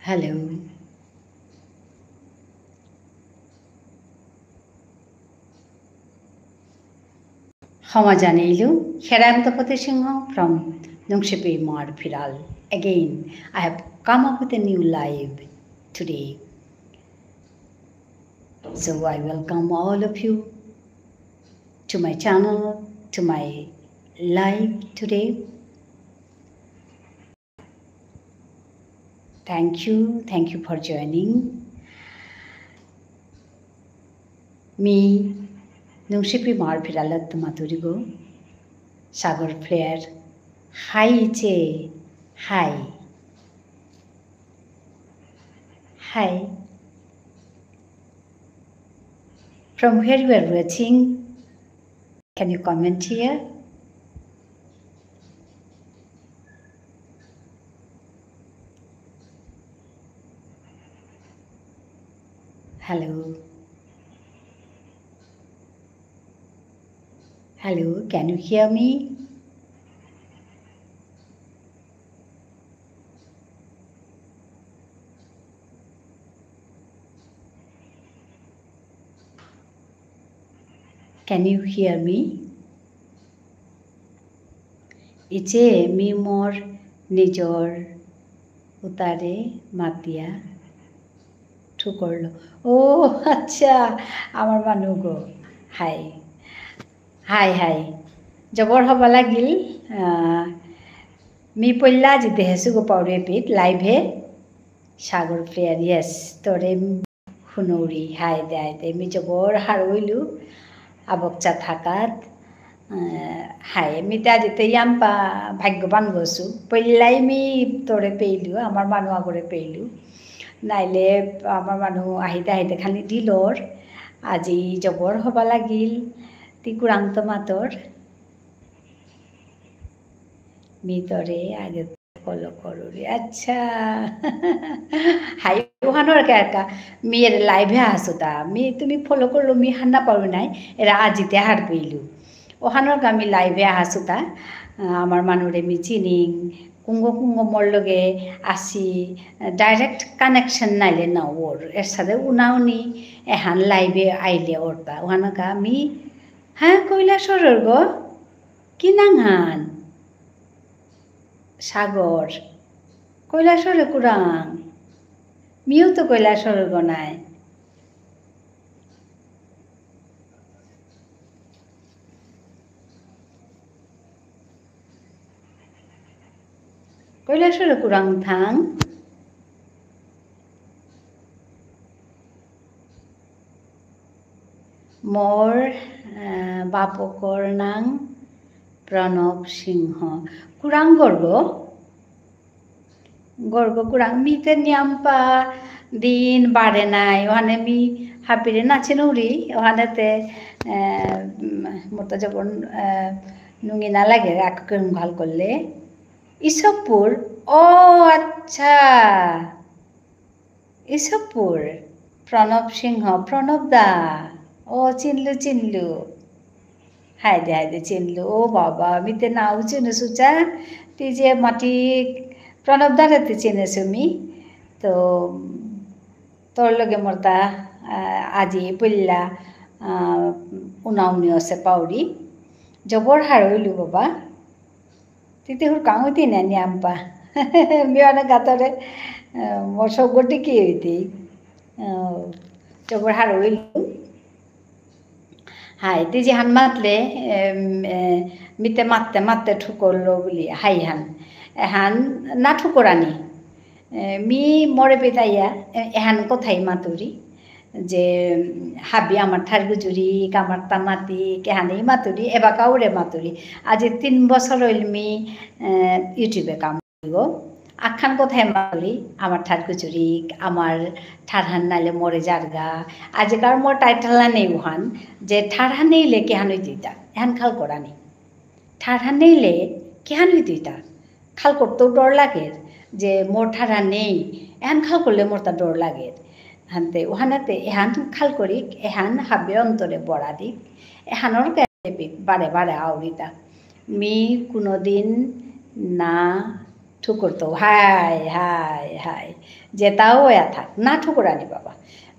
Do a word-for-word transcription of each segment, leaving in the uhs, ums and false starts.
Hello. ক্ষমা জানাইলু, হেরান্তপতি সিংহ from নুংশিপি ইমার ফিরাল. Again, I have come up with a new live today. So I welcome all of you to my channel, to my live today. Thank you, thank you for joining. Me নুংশিপি ইমার ফিরালত মাতুরিগো, সাগর প্লেয়ার. Hi ইচে, hi. Hi. From where you are watching? Can you comment here? Hello. Hello, can you hear me? Can you hear me? ইচে me more নিজর উতারে মাতিয়া ঠুকরলো। ও আচ্ছা, আমার মানুগো। হাই। হাই, হাই। জবর হবা লাগিল। আহ, মি পল্লা আজি দেহেসু গো পাউরে পিত, live হে। সাগর প্লেয়ার, yes। তোরে হুনৌরি, হাই দে, হাই দে। মি জবর হারৌইলু, আবকচা থাকাত। আহ, হাই, মি তে আজি তে ইয়াম্পা ভাগ্যবান গসু। পল্লাই মি তোরে পেইলু, আমার মানু আগরে পেইলু। নাইলে আমার মানু আহিতে আহিতে খালি দিলর। আজি জবর হবা লাগিল। তি কুরাংত মাতর। মি তোরে আগে follow করুরি। আচ্ছা। হাই, ওহানর কা কা, মি এরে live এ আসুতা। মি, তুমি follow করলো, মি হার না পারু নাই। এরা আজিতে হার পেইলু। ওহানর কা মি live এ আসুতা। আহ, আমার মানুরে মি চিনিং, কুঙ্গ কুঙ্গ মোর লগে আসি, direct connection নাইলে না ওর। এর সাথে উনাউনি এহান live এ আইলে ওরতা। ওহানর কা মি, হ্যাঁ, কৈলাসহরর গো? কি নাঙহান? সাগর। কৈলাসহরে কুরাং। মিউ তো কৈলাসহরর গো নাই। কৈলাসহরে কুরাং থাং। মোর, আহ, বাপকর নাঙ প্রণব সিংহ। কুরাং গরগ? গরগ কুরাং। মি তে নিয়াম্পা দিন বারে নাই। ওহানে মি হাবিরে না চিনুরি। ওহানে তে, আহ, উম, মোর তা জবন, আহ, নুঙি না লাগে, রাগ করুম ভাল করলে। ইসবপুর? ও আচ্ছা। ইসবপুর, প্রণব সিংহ, প্রণব দা। ও, চিনলু, চিনলু। হায় দে, হায় দে, চিনলু। ও বাবা, মি তে নাউ চিনসু চা। তি যে মাতি প্রণব দারে তে চিনসু মি। তো, তোর লগে মোর তা, আহ, আজি পল্লা, আহ, উনাউনি অসে পাউরি। জবর হারৌইলু বাবা। তিতে হুরকাং উইতি নে নিয়াম্পা। মি অহানে গাতরে, আহ, মোর সৌগটি কি উইতি। আহ, জবর হারৌইলু। হাই, তি যেহান মাতলে, এম, এ, মি তে মাততে মাততে ঠুকরলো বুলি, হাইহান। এহান না ঠুকরানি। এ, মি মোরে বেদাইয়া, এ, এহান কথাই মাতুরি। যে হাবি আমার ঠার গুজুরি, আমার তা মাতি, কেহানেই মাতুরি, এবাকাউরে মাতুরি। আজি তিন বছর হইল মি, আহ, YouTube-এ কাম করিব। আখান কথাই মাতুরি, আমার ঠার গুজুরি, আমার ঠারহান নাইলে মরে যারগা। আজিকার মোর title-হান নেই উহান, যে ঠারহান নেইলে কেহান হইতইতা, এহান খাল করানি। ঠারহান নেইলে কেহান হইতইতা। খাল করতেও ডর লাগের যে মোর ঠারহান নেই, এহান খাল করলে মোর তা ডর লাগের। হানতে, ওহানাতে এহান খাল করি, এহান হাবির অন্তরে বড়া দিক, এহানর কাছে বারে বারে আউরিতা। মি কোনোদিন না ঠুকুরতো, হাই, হাই, হাই। যেতাও অয়া থাক, না ঠুকুরানি বাবা।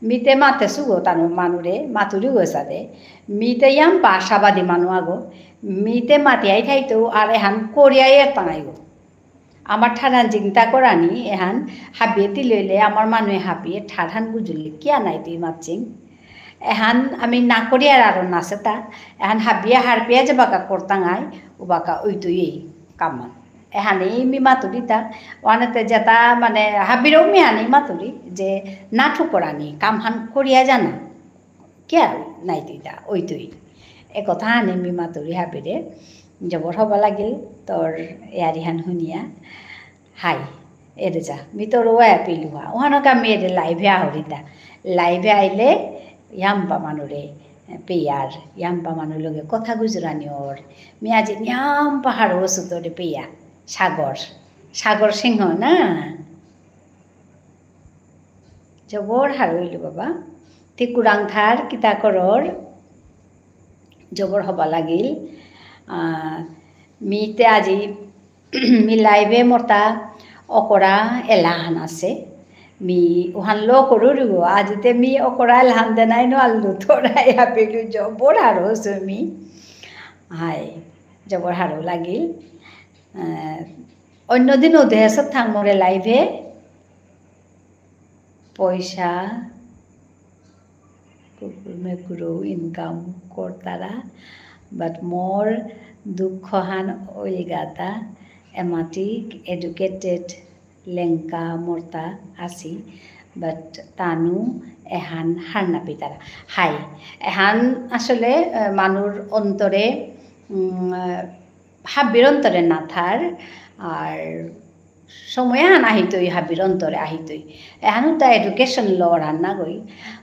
মিতে মাতেসুগো তানু মানুরে, মাতুরিগো এসাদে। মিতে ইয়াম্পা আশাবাদী মানু আগো। মিতে মাতিয়াই থাইতো, আর এহান করিয়াই এরতাঙাইগো। আমার ঠারহান জিংতা করানি, এহান হাবিয়ে তিলইলে, আমার মানুয়ে হাবিয়ে ঠারহান বুঝুলে, কিয়া নাই তুই মাতচিং? এহান আমি না করিয়ার আরো নাসেতা, এহান হাবিয়ে হারপিয়া যেবাকা করতাঙাই, উবাকা উইতুই কামহান। এহানেই মি মাতুরিতা, ওহানেতে যেতা মানে হাবিরেও মি হানেই মাতুরি, যে না ঠুকরানি, কামহান করিয়া যানা। কিয়া নাই তুইতা, ওই তুই। এ কথা হানে মি মাতুরি হাবিরে, জবর হবা লাগিল, তোর এয়ারিহান হুনিয়া। হাই, এরে যা, মি তোর ওয়া পিলুয়া। ওহানকা মি এরে live এ আহরিতা। Live এ আইলে, ইয়াম্পা মানুরে, পেয়ার, ইয়াম্পা মানু লগে কথা গুজরানি অর। মি আজি ইয়াম্পা হারৌ অসু তোরে পেয়া। সাগর, সাগর সিংহ না? জবর হারৌ ইলু বাবা। তি কুরাং থার, কিতা করর? জবর হবা লাগিল। আহ, মিতে আজি, মি live এ মোরতা অকরা এলাহান আছে। মি ওহান লো করুরিগো, আজিতে মি অকরা এলাহান দেনাই নো আল্লু তোরা ইয়া পেলু জবর হারৌ অসু মি। হাই, জবর হারৌ লাগিল। আহ, অন্য দিন উদেহেসত থাং মোরে live এ। পইসা কুকুর মেকুরও income করতারা, but মোর দুঃখহান ওইগাতা, এমাটিক educated লেংকা মোরতা আসি, but তানু এহান হার না পিতারা। হাই, এহান আসলে, আহ, মানুর অন্তরে, উম, আহ, হাব্বির অন্তরে না থার, আর সময় আহান আহিতই, হাব্বির অন্তরে আহিতই। এহানউ তা education লর হান না গই।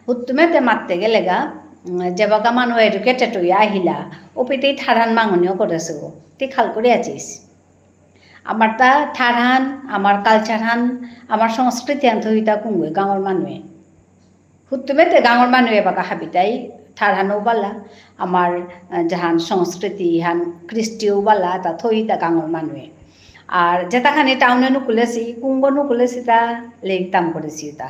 হুত্তুমেতে মাততে গেলেগা, উম, যেবাকা মানু educated হইয়া আহিলা, ওপিতেই ঠারহান মাঙনিও করেসে গো। তি খাল করে আছিস। আমার তা ঠারহান, আমার culture হান, আমার সংস্কৃতি হান থইতা কুঙ্গই গাঙর মানুয়ে। হুত্তুমেতে গাঙর মানুয়ে বাকা হাবিতাই ঠারহানও বালা, আমার, আহ, জাহান সংস্কৃতি হান কৃষ্টিও বালা, তা থইতা গাঙর মানুয়ে। আর যেতাখানি টাউনে নুকুলেসি, কুঙ্গ নুকুলেসি তা লেরিক তাম করেসি তা।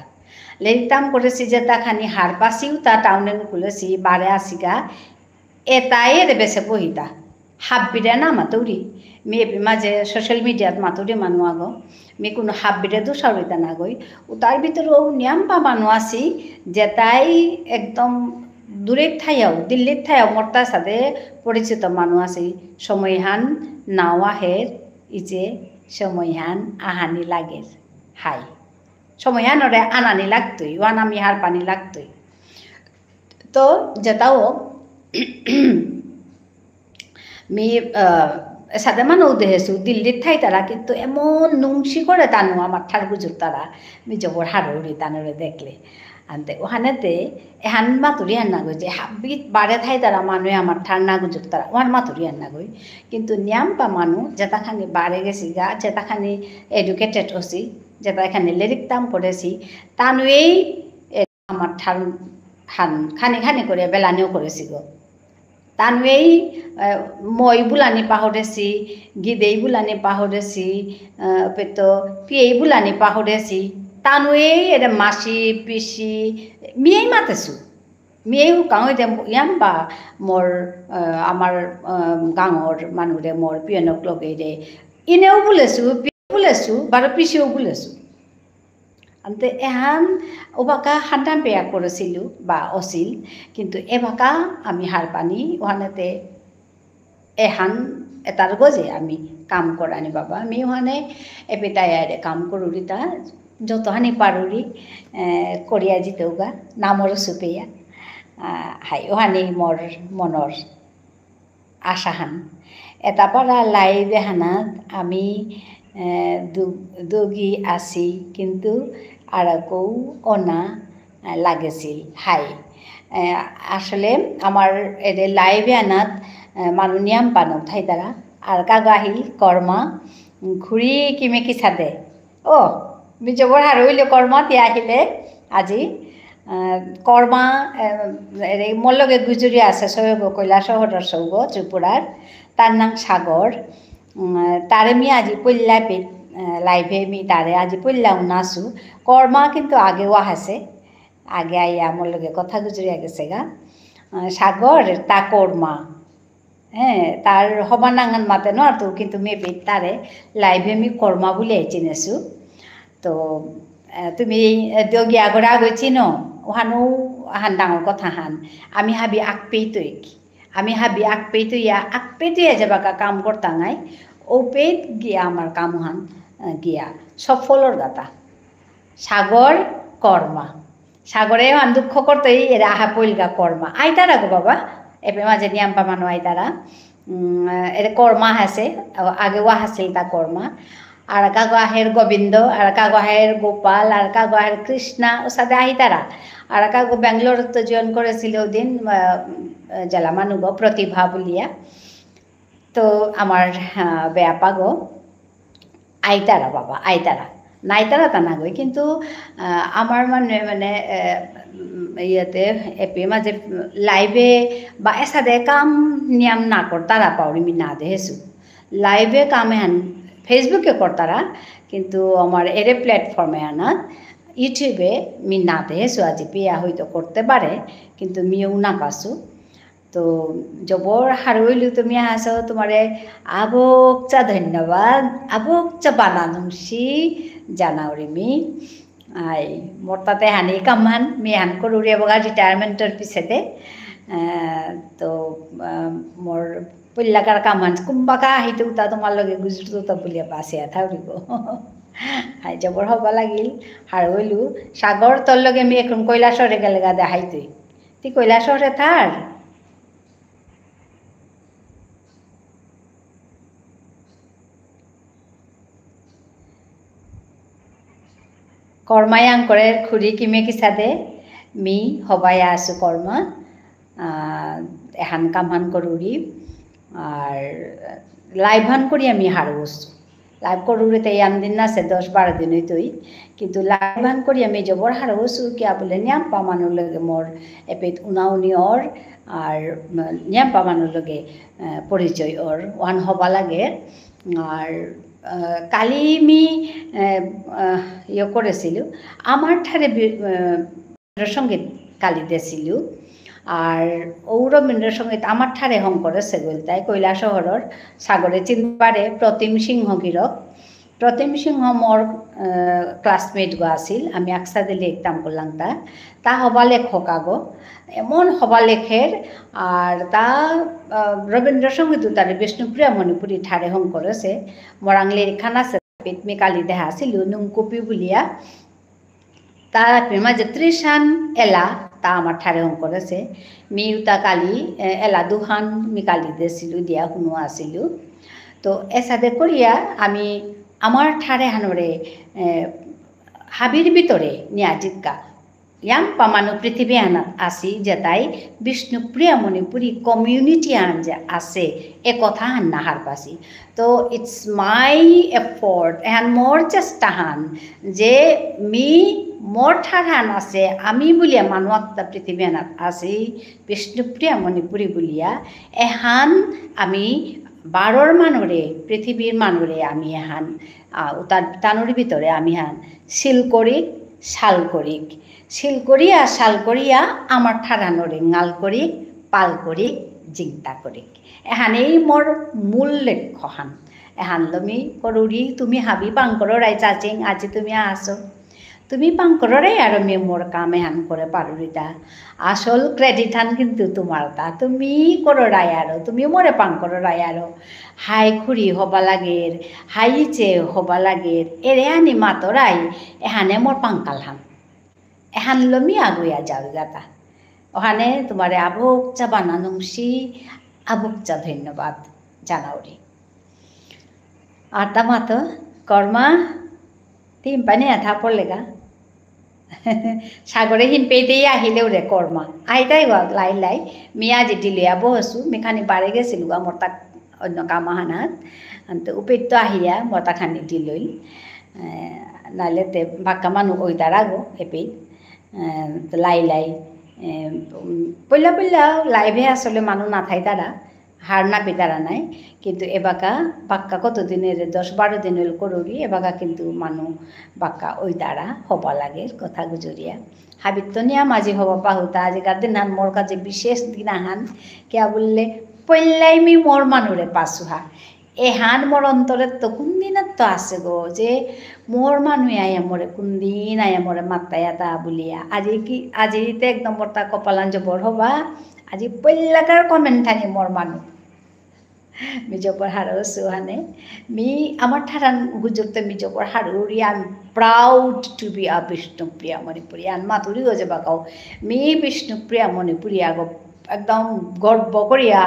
লেরিক তাম করেসি যেতাখানি হারপাসিউ তা টাউনে নুকুলেসি, বারে আসিগা, এতাই এরে বেসে বহিতা। হাব্বিরে না মাতুরি। মি এপি মাঝে social media ত মাতুরি মানু আগো। মি কোনো হাব্বিরে দোষাউরিতা না গই। উতার ভিতরে ও নিয়াম্পা মানু আসি, যেতাই একদম দূরে থাইয়াও, দিল্লিত থাইয়াও, মোরতা সাথে পরিচিত মানু আসি। সময়হান নাও আহের, ইজে সময়হান আহানি লাগের। হাই। সময়হানরে আনানি লাগতই, ওহান আমি হারপানি লাগতই। তো যেতাও মি, আহ, সাদে মানু দেহেসু, দিল্লিত থাইতারা, কিন্তু এমন নুংসি করে তানু আমার ঠার গুজুরতারা, মি জবর হারৌরি তানুরে দেখলে। আনতে ওহানেতে এহান মাতুরি আন না গই যে হাবিত বারে থাইতারা মানুয়ে আমার ঠার না গুজুরতারা, ওহান মাতুরি আন না গই। কিন্তু নিয়াম্পা মানু যেতাখানি বারে গেসিগা, যেতাখানি educated অসি, যেতাখানি লেরিক তাম করেসি, তানুয়েই আমার ঠার হান খানি খানি করে বেলানিও করেসি গো। তানুয়েই, আহ, মই বুলানি পাহরেসি, গিদেই বুলানি পাহরেসি, আহ, পেতো পিয়েই বুলানি পাহরেসি। তানুয়েই এরে মাসি, পিসি, মিয়েই মাতেসু। মিয়েই হুকাং হইতে ইয়াম্বা মোর, আহ, আমার, আহ, গাঙর মানুরে মোর পিয়নক লগেইরে। ইনেও বুলেসু, পিয়েও বুলেসু, বারো পিসিও বুলেসু। আনতে এহান ওবাকা হান্ডাম পেয়া করেসিলু বা অসিল, কিন্তু এবাকা আমি হারপানি, ওহানেতে এহান এতার গজে আমি কাম করানি বাবা। আমি ওহানে এপেতায়ারে কাম করুরিতা, যতহানি পারুরি, এ, করিয়া জিতেউগা, নামর সুপেয়া। আ, হাই, ওহানি মোর মনর আশাহান। এতা পারা live এহানাত আমি, এ, দু-, দুগি আসি, কিন্তু আরাকৌ অনা, এ, লাগেসিল। হাই। এ, আসলে আমার এরে live এহানাত, এ, মানু নিয়াম পানক থাইতারা। আর কাগো আহিল কর্মা, উম, খুরি কিমে কিসাদে। ও, মি জবর হারৌ ইলু কর্মা তি আহিলে আজি। আহ, কর্মা, আহ, এরে মোর লগে গুজুরি আছে, সৌগ কৈলাসহরর সৌগ, ত্রিপুরার। তার নাম সাগর। উম, তারে মি আজি পল্লাপি, আহ, live-এ মি তারে আজি পইলা উনাসু। কর্মা কিন্তু আগেও আহেসে। আগে আইয়া আমার লগে কথা গুজরিয়া গেসেগা। আহ, সাগর তা কর্মা। হ্যাঁ, তার হবা নাঙহান মাতে নুয়ারতু, কিন্তু মি এপেই তারে live-এ মি কর্মা বুলিয়া চিনেসু। তো, আহ, তুমি, আহ, দিয়োগি আগরে আগে চিনো, ওহানউ আহান ডাঙর কথাহান। আমি হাবি আকপেইতই। আমি হাবি আকপেইতইয়া, আকপেইতইয়া যেবাকা কাম করতাঙাই, ওপেইত গিয়া আমার কামহান, আহ, গিয়া সফলর গাতা। সাগর কর্মা। সাগরে হান দুঃখ করতই এরে আহা পইলগা কর্মা। আইতারা গো বাবা, এপে মাঝে নিয়াম পামানো আইতারা। উম, এরে কর্মা আহেসে, আ-, আগে ওয়া আসিল তা কর্মা। আর কাগো আহের গোবিন্দ, আর কাগো আহের গোপাল, আর কাগো আহের কৃষ্ণা, ওসাদে আইতারা। আর কাগো ব্যাঙ্গালোর তো join করেসিল ওদিন, আ, জেলা মানুগো প্রতিভা বুলিয়া। তো আমার, আ, বেয়াপাগো, আইতারা বাবা, আইতারা। নাইতারা তা নাগই, কিন্তু, আহ, আমার মানে, মানে, আহ, উম, ইয়েতে, এপি মাঝে live-এ বা এসাদে কাম নিয়াম না করতারা পাউরি মি না দেহেসু। Live-এ কাম এহান Facebook-এ করতারা, কিন্তু আমার এরে platform এহানাত, YouTube-এ মি না দেহেসু, আজি পিয়া হয়তো করতে পারে, কিন্তু মিও না পাসু। তো জবর হারৌ ইলু তুমি আহেসো, তোমারে আবকচা ধন্যবাদ, আবকচা বানানুংসি জানাউরি মি। আই, মোর তাতে হানি কামহান, মি হান করুরি এবাকা retirement-র পিছেতে। আহ, তো, আহ, মোর পল্লাকার কামহান, কুম্বাকা আহিতে উতা তোমার লগে গুজরতো তা বুলিয়া বাসিয়া থাউরিব। আই, জবর হবা লাগিল, হারৌ ইলু। সাগর, তোর লগে মি এখন কৈলাসহরে গেলেগা দেহাইতই। তি কৈলাসহরে থার? কর্মায়াং করে খুরি কিমে কিসাদে মি হবায়া আসু কর্মা। আহ, এহান কামহান করুরি। আর live হান করি আমি হারৌসু। Live করুরিতে ইয়াম দিন না সে দশ বারো দিন হইতই। কিন্তু live হান করি আমি জবর হারৌসু কিয়া বুলে নিয়াম পামানুর লগে মোর এপেইত উনাউনি অর, আর, উম, নিয়াম পামানুর লগে, আহ, পরিচয় অর, ওহান হবা লাগে। আর, আহ, কালি মি, আহ, আহ, ইয়ে করেসিলু, আমার ঠারে বি-, আহ, রবীন্দ্রসঙ্গীত কালি দেসিলু। আর ঔ রবীন্দ্রসঙ্গীত আমার ঠারে হঙকরেসে গইলতাই কৈলাসহরর সাগরে চিনতে পারে প্রতিম সিংহ গিরক। প্রতিম সিংহ মোর, আহ, classmate গো আসিল, আমি আকসাদে লেখতাম করলাম তা। তা হবা লেখক আগো, এমন হবা লেখের, আর তা, আহ, রবীন্দ্রসঙ্গীত তারে বিষ্ণুপ্রিয়া মণিপুরী ঠারে হঙকরেসে, মোরাং লেরিকহান আসে, পিত মি কালি দেহাসিলু, নুংকুপি বুলিয়া। তা পিমা যে ত্রিশহান এলা, তা আমার ঠারে হঙকরেসে। মি উতা কালি, এ, এলা দুহান মি কালি দেসিলু, দিয়া হুনু আসিলু। তো এসাদে করিয়া আমি আমার ঠার এহানরে, এ, হাবির ভিতরে নিয়া জিতকা। ইয়াম পামানু পৃথিবী আহানাত আসি, যেতাই বিষ্ণুপ্রিয়া মণিপুরী community আহান যে আসে, এ কথা হান না হারপাসি। তো it's my effort, এহান মোর চেষ্টা হান, যে মি মোর ঠার হান আসে, আমি বুলিয়া মানু আকতা পৃথিবী আহানাত আসি, বিষ্ণুপ্রিয়া মণিপুরী বুলিয়া, এহান আমি বারর মানুরে, পৃথিবীর মানুরে আমি এহান, আহ, উতার তানুর ভিতরে আমি হান সিল করিক, শাল করিক। সিল করিয়া, শাল করিয়া, আমার ঠারহানরে ঙাল করিক, পাল করিক, জিংতা করিক। এহানেই মোর মূল লক্ষ্য হান। এহানলো মি করুরি, তুমি হাবি পাং কররাই চাচিং, আজি তুমি আসো। তুমি পাং কররাই আরো মি মোর কাম এহান করে পারুরিতা। আসল credit হান কিন্তু তোমার তা। তুমি কররাই আরো, তুমি মোরে পাং কররাই আরো। হাই খুরি হবা লাগের, হাই ইচে হবা লাগের, এরে আনি মাতরাই, এহানে মোর পাংকাল হান। এহানলো মি আগুয়া যাওগা তা। ওহানে তোমারে আবুকচা বানানুংসি, আবুকচা ধন্যবাদ জানাউরি। আতা মাতো, কর্মা, তিন পানি আথা পড়লেগা। সাগরে হিন পেইতেই আহিলেও রে কর্মা। আইতাই ওয়া লাই লাই। মি আজি দিলে আবো হসু, মি খানি বারে গেসিলুগা, মোর তাক অন্য কাম আহানাত। আনতে উপেত্ত আহিয়া, মোর তাক খানি দিলইল। এ, নালে তে বাক্কা মানু ওই দাঁড়াগো, এপেই। এ, তো লাই লাই। এ, উম, পইলা পইলা live-এ আসলে মানু না থাইতারা। হার না পিতারা নাই, কিন্তু এবাকা বাক্কা কতদিন এরে দশ বারো দিন হইল করুরি, এবাকা কিন্তু মানু বাক্কা ওই তারা হবা লাগের কথা গুজরিয়া। হাবিত্ত নিয়া মাঝে হবা পাহুতা, আজিকার দিন হান মোর কাছে বিশেষ দিন আহান, কিয়া বুললে, পইলাই মি মোর মানুরে পাসুহা। এহান মোর অন্তরে তো কোন দিন তো আছে গো, যে মোর মানু আয়া মোরে কোন দিন আয়া মোরে মাত্তায়া তা বুলিয়া। আজি কি, আজি তে একদম মোর তা কপালান জবর হবা, আজি পইলাকার comment আনি মোর মানু। মি জবর হারৌ সুহানে। মি আমার ঠারান গুজরতে মি জবর হারৌরি, I am proud to be a Bishnupriya Manipuri। আন মাতুরি গজে বাকাও। মি বিষ্ণুপ্রিয়া মণিপুরী আগো একদম গর্ব করিয়া,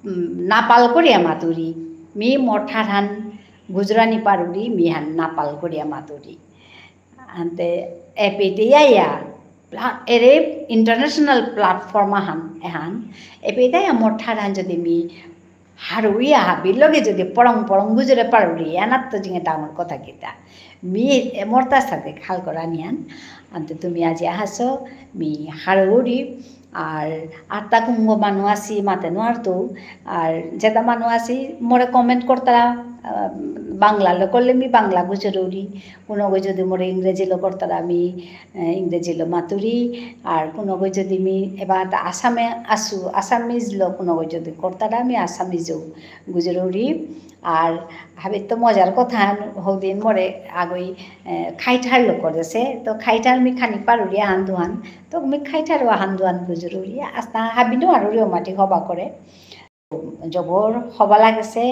উম, নাপাল করিয়া মাতুরি। মি মোর ঠারান গুজরানি পারুরি, মি হান নাপাল করিয়া মাতুরি। আনতে এপিতে ইয়া ইয়া, প্লা-, এরে international platform আহান, এহান, এপিতে ইয়া মোর ঠারহান যদি মি হারুইয়া হাবির লগে যদি পরং পরং গুজরে পারুরি, এনাত তো জিঙে ডাঙর কথা কিতা। মি এ মোর তার সাথে খাল করা নিয়ান, আনতে তুমি আজি আহাসো, মি হারুরি, আর আত্তা কুঙ্গ মানু আসি মাতে নোয়ারতো, আর যেতা মানু আসি মোরে comment করতারা, আহ, বাংলা লো করলে মি বাংলা গুজরুরি, কুনগই যদি মোরে ইংরেজি লো করতারা মি, আহ, ইংরেজি লো মাতুরি, আর কুনগই যদি মি এবার তা আসামে আসু, Assamese লো কুনগই যদি করতারা মি Assamese ও গুজরুরি। আর হাবিত্ত মজার কথা হান হৌদিন মোরে আগই, আহ, খাইঠার লো করেসে, তো খাইঠার মি খানি পারুরি আহান দুহান, তো মি খাইঠার আহান দুহান গুজরুরি, আস্তা হাবিনো আরুরি মাটি হবা করে। জবর হবা লাগেসে,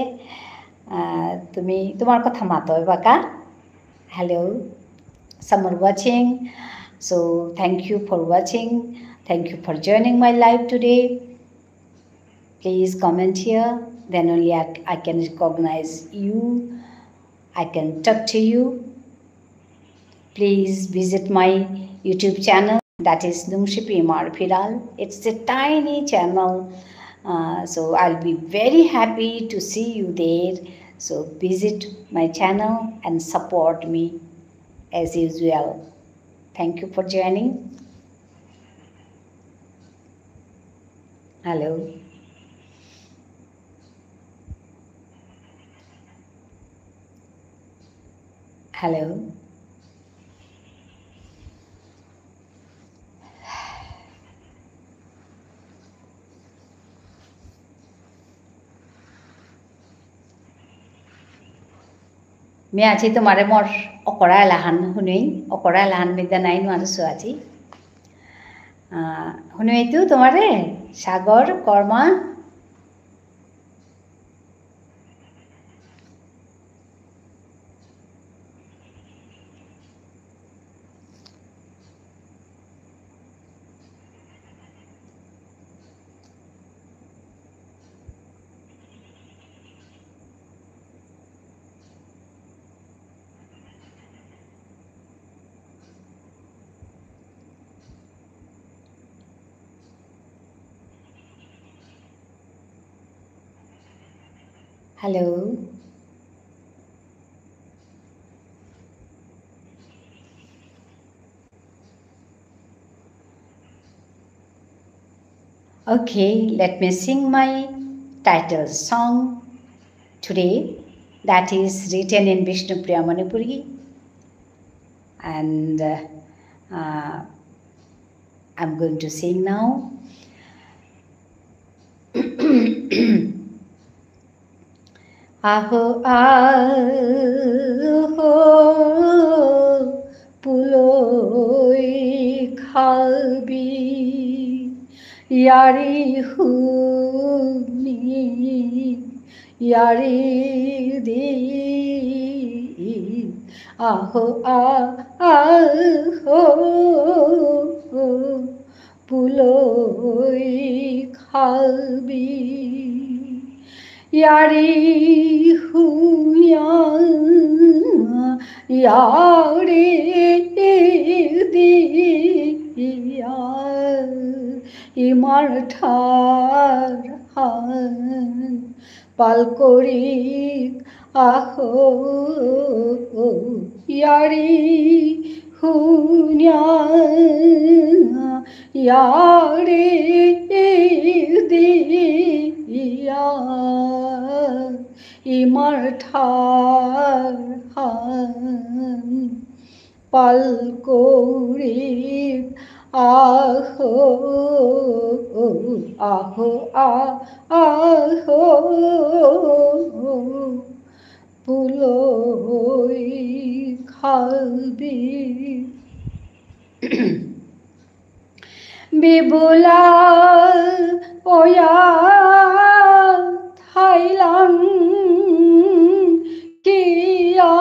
আহ, তুমি তোমার কথা মাতো এবাকা। Hello, some are watching. So thank you for watching. Thank you for joining my live today. Please comment here. Then only I, I can recognize you. I can talk to you. Please visit my YouTube channel, that is Nungshipi Imar Phiral. It's a tiny channel, uh, so I'll be very happy to see you there. So visit my channel and support me as usual. Thank you for joining. Hello. Hello. Me আজি তোমারে মোর অকরা এলাহান হুনুই, অকরা এলাহান মি দেনাই নুয়ারসু আজি। আহ, হুনুই তো তোমারে, সাগর, কর্মা, Hello. Okay, let me sing my title song today, that is written in Bishnupriya Manipuri. And, uh, uh, I'm going to sing now. আহো, আহো, পুলই খালবি, ইয়ারি হুনি, ইয়ারি দি। আহো, আ-, আহো, পুলই খালবি। ইয়ারি হুয়া, ইয়ারি দিয়া, ইমার ঠারহান পাল করিক আহো, ইয়ারি হুনিয়া ইয়ারি দিয়া ইমার ঠারহান পাল করিক আহো, আহো, আ-, আহো, পুলই খাবি। বিবুলা ওয়া থাইলাং কিয়া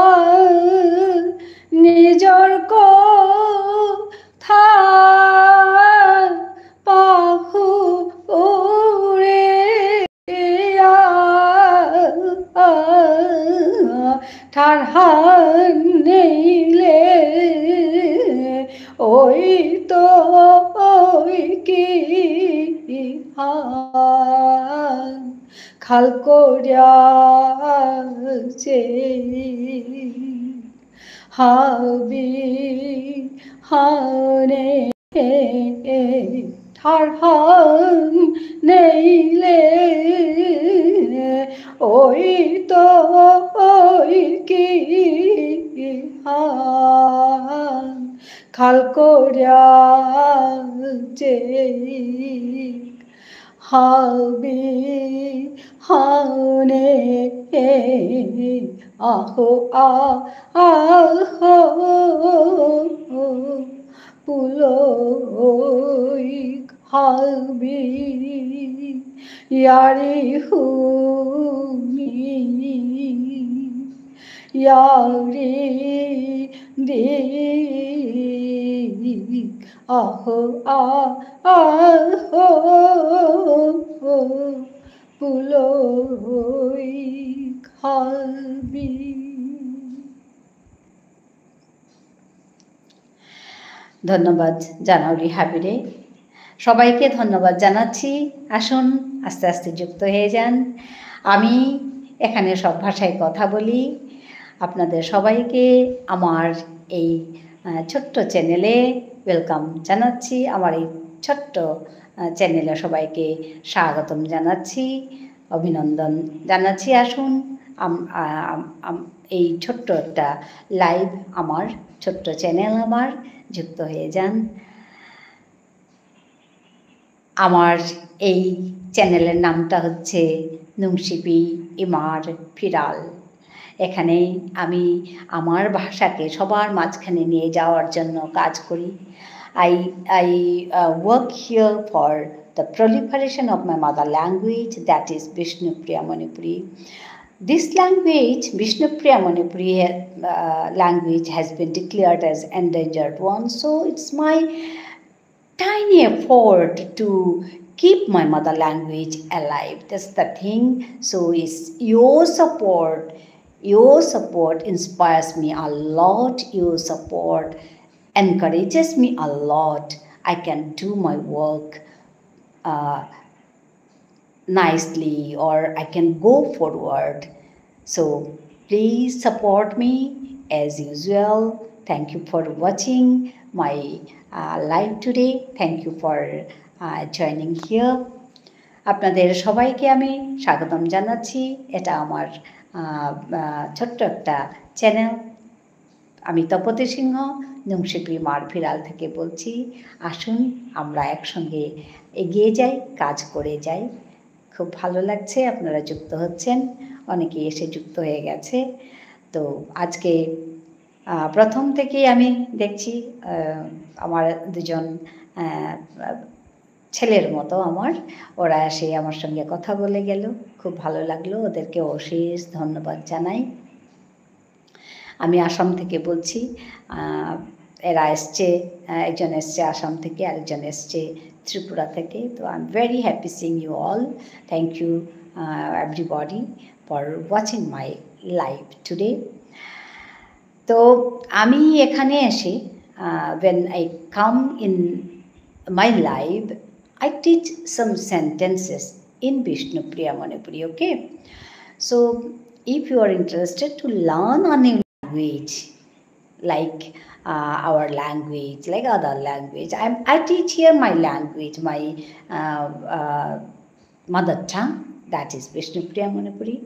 নিজর কথা পাহুরে ঠারহান নেইলে ওই তো ওই কি হান খাল করিয়া যে হাবি হানে ঠারহান নেইলে ওই তো ওই কি হান খাল করিয়া যে হাবি হানে আহো আ-, আহো পুলই খাবি ইয়ারি হুনি ইয়ারি দিক আহো আ-, আহো পুলই খাবি। ধন্যবাদ জানাউরি হাবিরে। সবাইকে ধন্যবাদ জানাচ্ছি। আসুন, আস্তে আস্তে যুক্ত হয়ে যান। আমি এখানে সব ভাষায় কথা বলি। আপনাদের সবাইকে আমার এই, আহ, ছোট্ট চ্যানেলে welcome জানাচ্ছি। আমার এই ছোট্ট, আহ, চ্যানেলে সবাইকে স্বাগতম জানাচ্ছি, অভিনন্দন জানাচ্ছি। আসুন, আম-, আ-, আম-, আম-, এই ছোট্ট একটা live আমার, ছোট্ট চ্যানেল আমার, যুক্ত হয়ে যান। আমার এই চ্যানেলের নামটা হচ্ছে নুংশিপি ইমার ফিরাল। এখানে আমি আমার ভাষাকে সবার মাঝখানে নিয়ে যাওয়ার জন্য কাজ করি। I, I, uh, work here for the proliferation of my mother language, that is Bishnupriya Manipuri. This language, Bishnupriya Manipuri, uh, language has been declared as endangered one. So it's my tiny effort to keep my mother language alive. That's the thing. So it's your support. Your support inspires me a lot. Your support encourages me a lot. I can do my work, uh, nicely, or I can go forward. So please support me as usual. Thank you for watching my, uh, live today. Thank you for, uh, joining here. আপনাদের সবাইকে আমি স্বাগতম জানাচ্ছি। এটা আমার, আহ, আহ, ছোট্ট একটা চ্যানেল। আমি তপতী সিংহ, নুংশিপি ইমার ফিরাল থেকে বলছি। আসুন, আমরা একসঙ্গে এগিয়ে যাই, কাজ করে যাই। খুব ভালো লাগছে, আপনারা যুক্ত হচ্ছেন, অনেকেই এসে যুক্ত হয়ে গেছে। তো আজকে, আহ, প্রথম থেকেই আমি দেখছি, আহ, আমার দুজন, আহ, ছেলের মতো আমার, ওরা এসে আমার সঙ্গে কথা বলে গেল, খুব ভালো লাগলো, ওদেরকে অশেষ ধন্যবাদ জানাই। আমি আসাম থেকে বলছি, আহ, এরা এসছে, আহ, একজন এসছে আসাম থেকে, আরেকজন এসছে ত্রিপুরা থেকে। তো I am very happy seeing you all. Thank you, uh, everybody for watching my live today. তো আমি এখানে এসে, আহ, when I come in my live, I teach some sentences in Bishnupriya Manipuri, okay? So, if you are interested to learn a new language, like, uh, our language, like other language. I'm, I teach here my language, my, uh, uh, mother tongue, that is Bishnupriya Manipuri.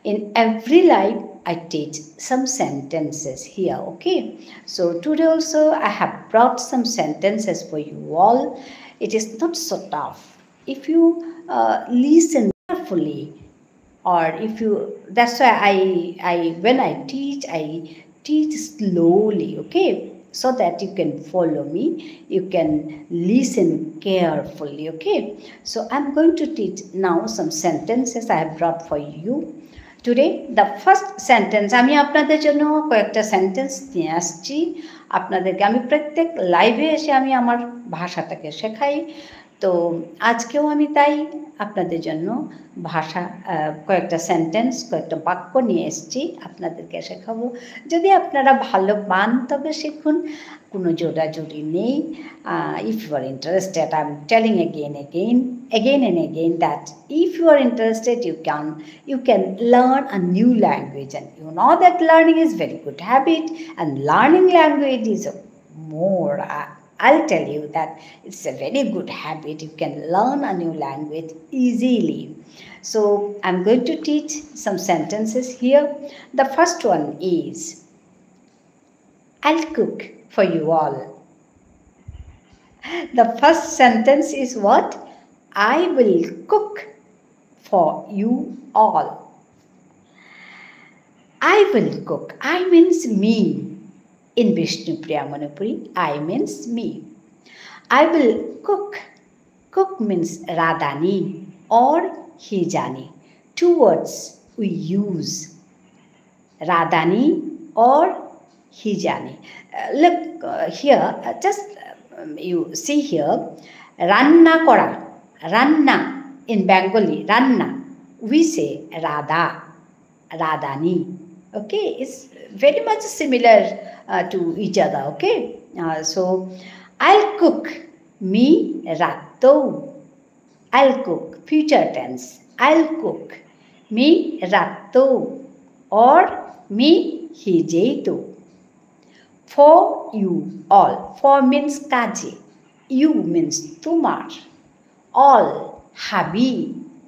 In every live, I teach some sentences here, okay? So today also, I have brought some sentences for you all. It is not so tough. If you, uh, listen carefully, or if you, that's why I, I, when I teach, I teach slowly, okay? So that you can follow me, you can listen carefully, okay? So I'm going to teach now some sentences I have brought for you. Today, the first sentence, আমি আপনাদের জন্য কয়েকটা সেন্টেন্স নিয়ে আসছি। আপনাদেরকে আমি প্রত্যেক লাইভে এসে আমি আমার ভাষাটাকে শেখাই। তো আজকেও আমি তাই আপনাদের জন্য ভাষা, আহ, কয়েকটা সেন্টেন্স, কয়েকটা বাক্য নিয়ে এসেছি, আপনাদেরকে শেখাবো। যদি আপনারা ভালো পান, তবে শিখুন, কোনো জোরাজুরি নেই। Uh, if you are interested, I'm telling again, again, again and again that if you are interested, you can, you can learn a new language, and you know that learning is very good habit, and learning language is a more, uh, I'll tell you that it's a very good habit. You can learn a new language easily. So I'm going to teach some sentences here. The first one is, I'll cook for you all. The first sentence is what? I will cook for you all. I will cook. I means me. In Bishnupriya Manipuri, I means me. I will cook. Cook means রাঁধানি or হিজানি. Two words we use. রাঁধানি or হিজানি. Uh, look, uh, here, uh, just, um, you see here, রান্না করা, রান্না, in Bengali, রান্না, we say রাঁধা, রাঁধানি. Okay, it's very much similar, uh, to each other, okay? Uh, so, I'll cook, me রাঁধতৌ. I'll cook, future tense. I'll cook, me রাঁধতৌ or me হিজেইতৌ. For you all. For means কাজে. You means তোমার. All, হাবি.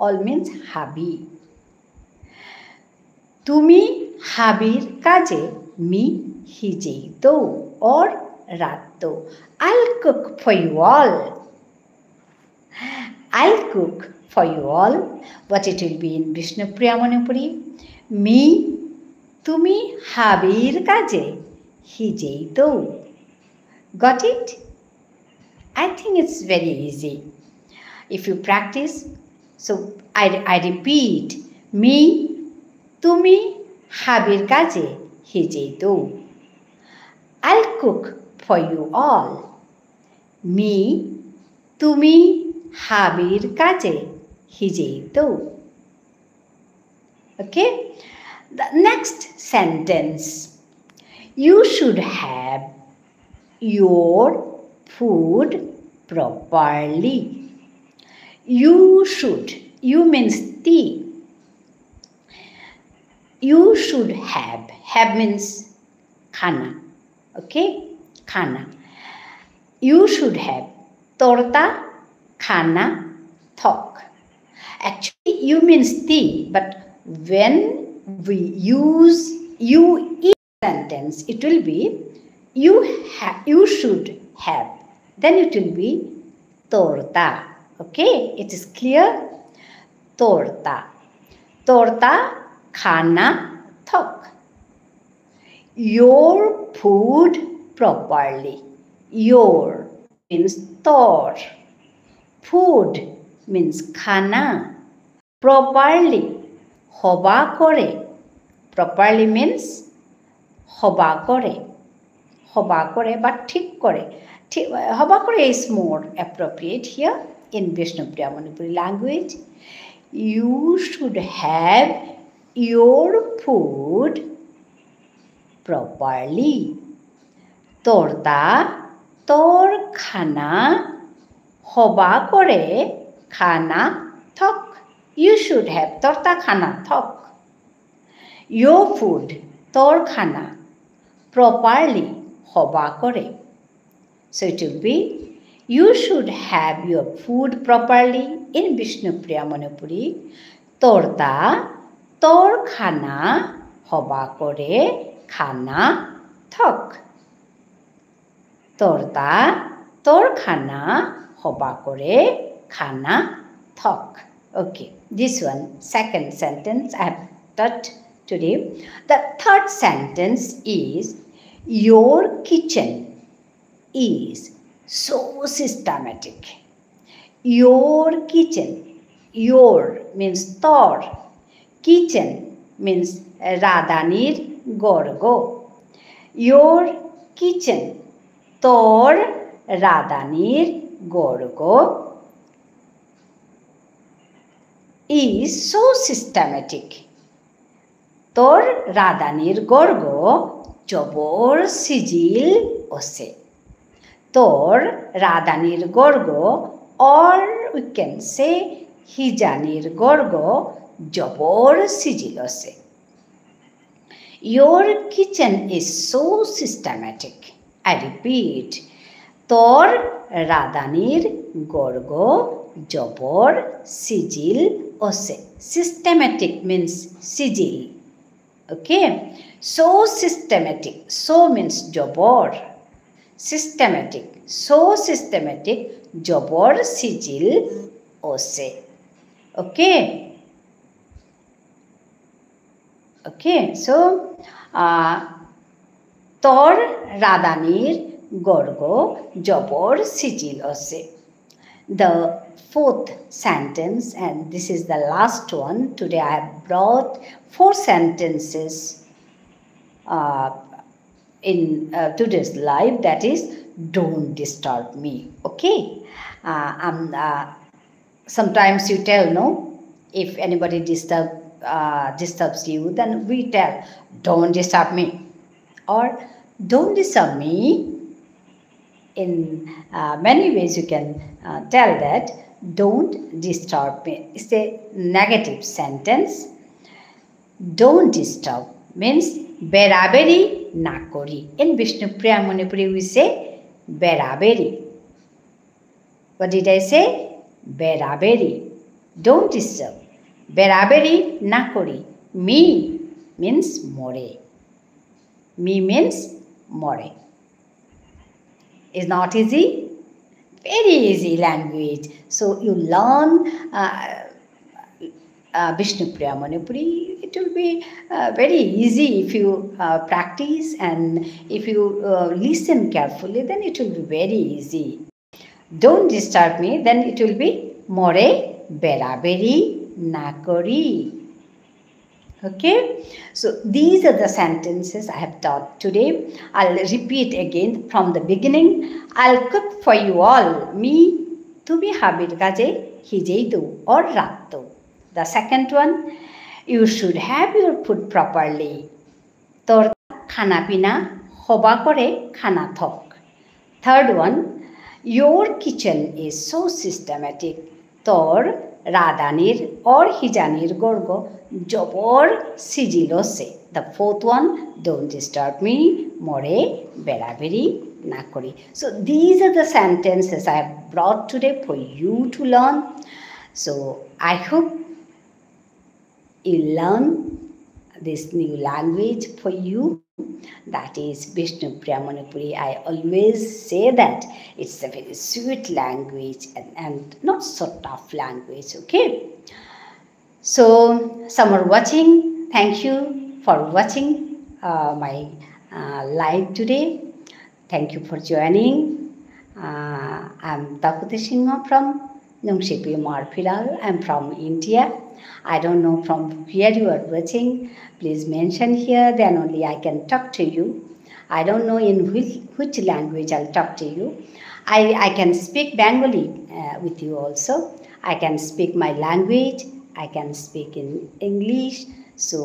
All means হাবি. তুমি হাবির কাজে মি হিজেইতৌ or রাঁধতৌ. I'll cook for you all. I'll cook for you all. What it will be in Bishnupriya Manipuri? Me, তুমি হাবির কাজে হিজেইতৌ. Got it? I think it's very easy. If you practice, so I, I repeat, me, তুমি হাবির কাজে হিজেইতৌ. I'll cook for you all. Me, তুমি হাবির কাজে হিজেইতৌ. Okay? The next sentence. You should have your food properly. You should. You means তি. You should have. Have means খানা. Okay? খানা. You should have. তোরতা খানা থক. Actually, you means তি, but when we use you in sentence, it will be you ha-, you should have. Then it will be তোরতা. Okay? It is clear? তোরতা. তোরতা খানা থক. Your food properly. Your means তোর. Food means খানা. Properly, হবা করে. Properly means হবা করে. হবা করে বা ঠিক করে. ঠিক, হবা করে is more appropriate here in Bishnupriya Manipuri language. You should have your food properly. তোরতা, তোর খানা, হবা করে, খানা থক. You should have, তোরতা খানা থক. Your food, তোর খানা. properly, হবা করে। So it will be, you should have your food properly in Bishnupriya Manipuri. তোরতা তোর খানা হবা করে খানা থক। তোরতা তোর খানা হবা করে খানা থক। Okay, this one, second sentence I have taught today. The third sentence is, your kitchen is so systematic. Your kitchen. Your means তোর। Kitchen means রাধানির গর্গ। Your kitchen. তোর রাধানির গর্গ is so systematic. তোর রাধানির গর্গ জবর সিজিল অসে। তোর রাধানির Garg, or we can say হিজানির গর্গ জবর সিজিল অসে। Your kitchen is so systematic. I repeat, তোর রাধানির গর্গ জবর সিজিল অসে। Systematic means সিজিল। Okay? So systematic. So means জবর। Systematic. So systematic, জবর সিজিল অসে। Okay? Okay, so, uh, তোর রাধানির গর্গ জবর সিজিল অসে। The fourth sentence, and this is the last one. Today I have brought four sentences, uh, in, uh, today's live, that is, don't disturb me. Okay? Uh, I'm, uh, sometimes you tell, no? If anybody disturb, uh, disturbs you, then we tell, don't disturb me. Or don't disturb me. In, uh, many ways you can, uh, tell that, don't disturb me. It's a negative sentence. Don't disturb means বেরাবেরি না করি। In Bishnupriya Manipuri we say বেরাবেরি। What did I say? বেরাবেরি। Don't disturb. বেরাবেরি না করি। Me means মোরে। Me means মোরে। Is not easy? Very easy language. So you learn, uh, uh, Bishnupriya Manipuri. It will be, uh, very easy if you, uh, practice, and if you, uh, listen carefully, then it will be very easy. Don't disturb me, then it will be মোরে বেরাবেরি না করি। Okay? So these are the sentences I have taught today. I'll repeat again from the beginning. I'll cook for you all. Me তুমি হাবির কাজে হিজেই দৌ or রাঁধতৌ। The second one, you should have your food properly. তোর খানা পিনা হবা করে খানা থক। Third one, your kitchen is so systematic. তোর রাধানির or হিজানির গর্গ জবর সিজিল অসে। The fourth one, don't disturb me. মোরে বেরাবেরি না করি। So these are the sentences I have brought today for you to learn. So I hope you learn this new language for you, that is Bishnupriya Manipuri. I always say that it's a very sweet language and, and not so tough language, okay? So, some are watching. Thank you for watching, uh, my, uh, live today. Thank you for joining. Uh, I'm Takuti Singha from Nungshipi Marphiral. I'm from India. I don't know from where you are watching. Please mention here, then only I can talk to you. I don't know in which, which language I'll talk to you. I, I can speak Bengali, uh, with you also. I can speak my language. I can speak in English. So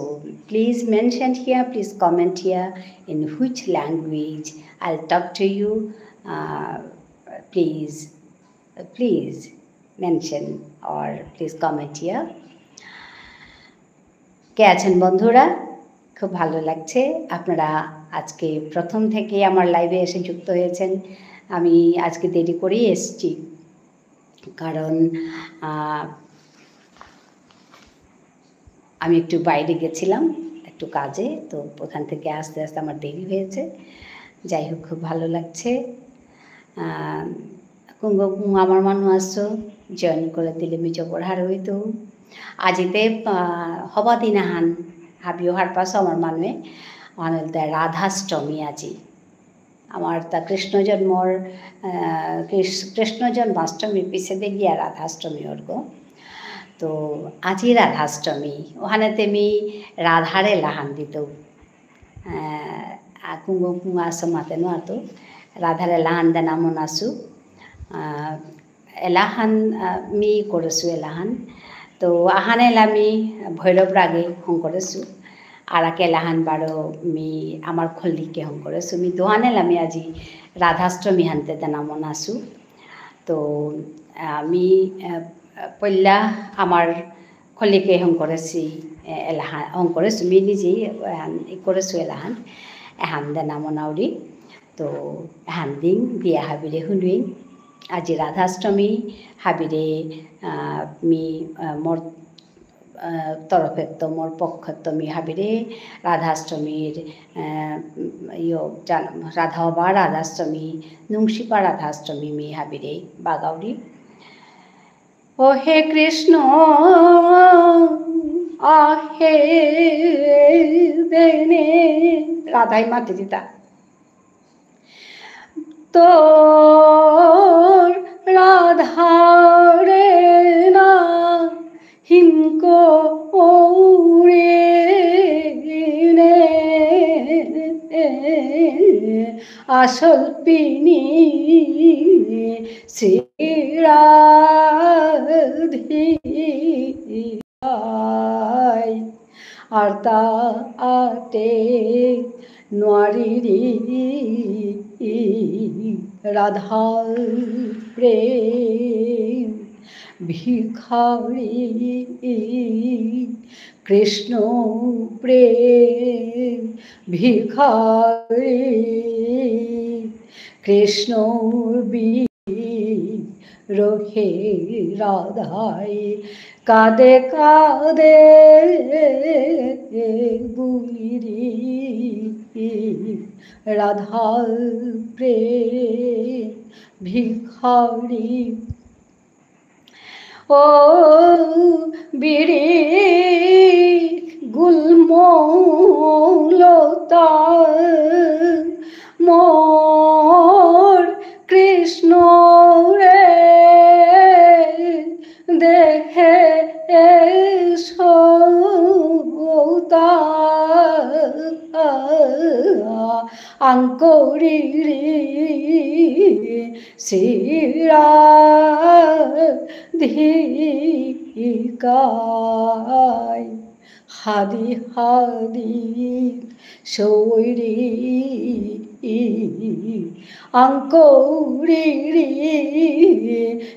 please mention here, please comment here in which language I'll talk to you. Uh, please, please mention or please comment here. কে আছেন বন্ধুরা? খুব ভালো লাগছে, আপনারা আজকে প্রথম থেকে আমার live-এ এসে যুক্ত হয়েছেন। আমি আজকে দেরি করেই এসছি, কারণ, আহ, আমি একটু বাইরে গেছিলাম, একটু কাজে, তো ওখান থেকে আসতে আসতে আমার দেরি হয়েছে। যাই হোক, খুব ভালো লাগছে। আহ, কুঙগ কুঙগ আমার মানু আসো, join করে দিলে মি জবর হারৌ ইতৌ। আজিতে, আহ, হবা দিনাহান, হাবিও হারপাসো আমার মানুয়ে, অহান ইলতাই রাধাষ্টমী আজি। আমার তা কৃষ্ণ জন্মর, আহ, কৃষ-, কৃষ্ণ জন্মাষ্টমী পিছেদে গিয়া রাধাষ্টমী অরগ। তো আজি রাধাষ্টমী, অহানেতে মি রাধার এলাহান দিতৌ। আহ, আ, কুঙগ কুঙগ আসো মাতে নুয়ারতৌ, রাধার এলাহান দেনা মনাসু। আহ, এলাহান, আহ, মি করেসু এলাহান। তো আহান এলা মি ভৈরব রাগে হঙকরেসু। আরাক এলাহান বারো মি আমার খল্লিকে হঙকরেসু। মি দুহান এলা মি আজি রাধাষ্টমী হানতে দেনা মনাসু। তো, আহ, মি, আহ, পইলা আমার খল্লিকে হঙকরেসি, এ, এলাহান, হঙকরেসু মি নিজেই, এহান, ই করেসু এলাহান, এহান দেনা মনাউরি। তো, এহান দিং, দিয়া হাবিরে হুনুইং। আজি রাধাষ্টমী, হাবিরে, আহ, মি, আহ, মোর, আহ, তরফেত্ত, মোর পক্ষেত্ত মি হাবিরে রাধাষ্টমীর, আহ, ইয়ো, জান-, রাধা বা রাধাষ্টমী, নুংশিপা রাধাষ্টমী মি হাবিরে বাগাউরি। ও হে কৃষ্ণ, আহে দেনে। রাধাই মাতি দিতা। তোর রাধারে না হিংকৌরে নে আসল পিনি শ্রী রাধিকাই। আরতা আতে নুয়ারিরি রাধার প্রেম ভিখারি, কৃষ্ণ প্রেম ভিখারি, কৃষ্ণ বি- রহে রাধাই কাদে কাদে বুলিরি রাধার প্রেম ভিখারি। ও বিড়ি গুল্ম লতা মোর কৃষ্ণ রে দেহে সৌতা আঙ্করিরি শ্রী রাধিকায়। হাদি হাদি সৌরি আঙ্করিরি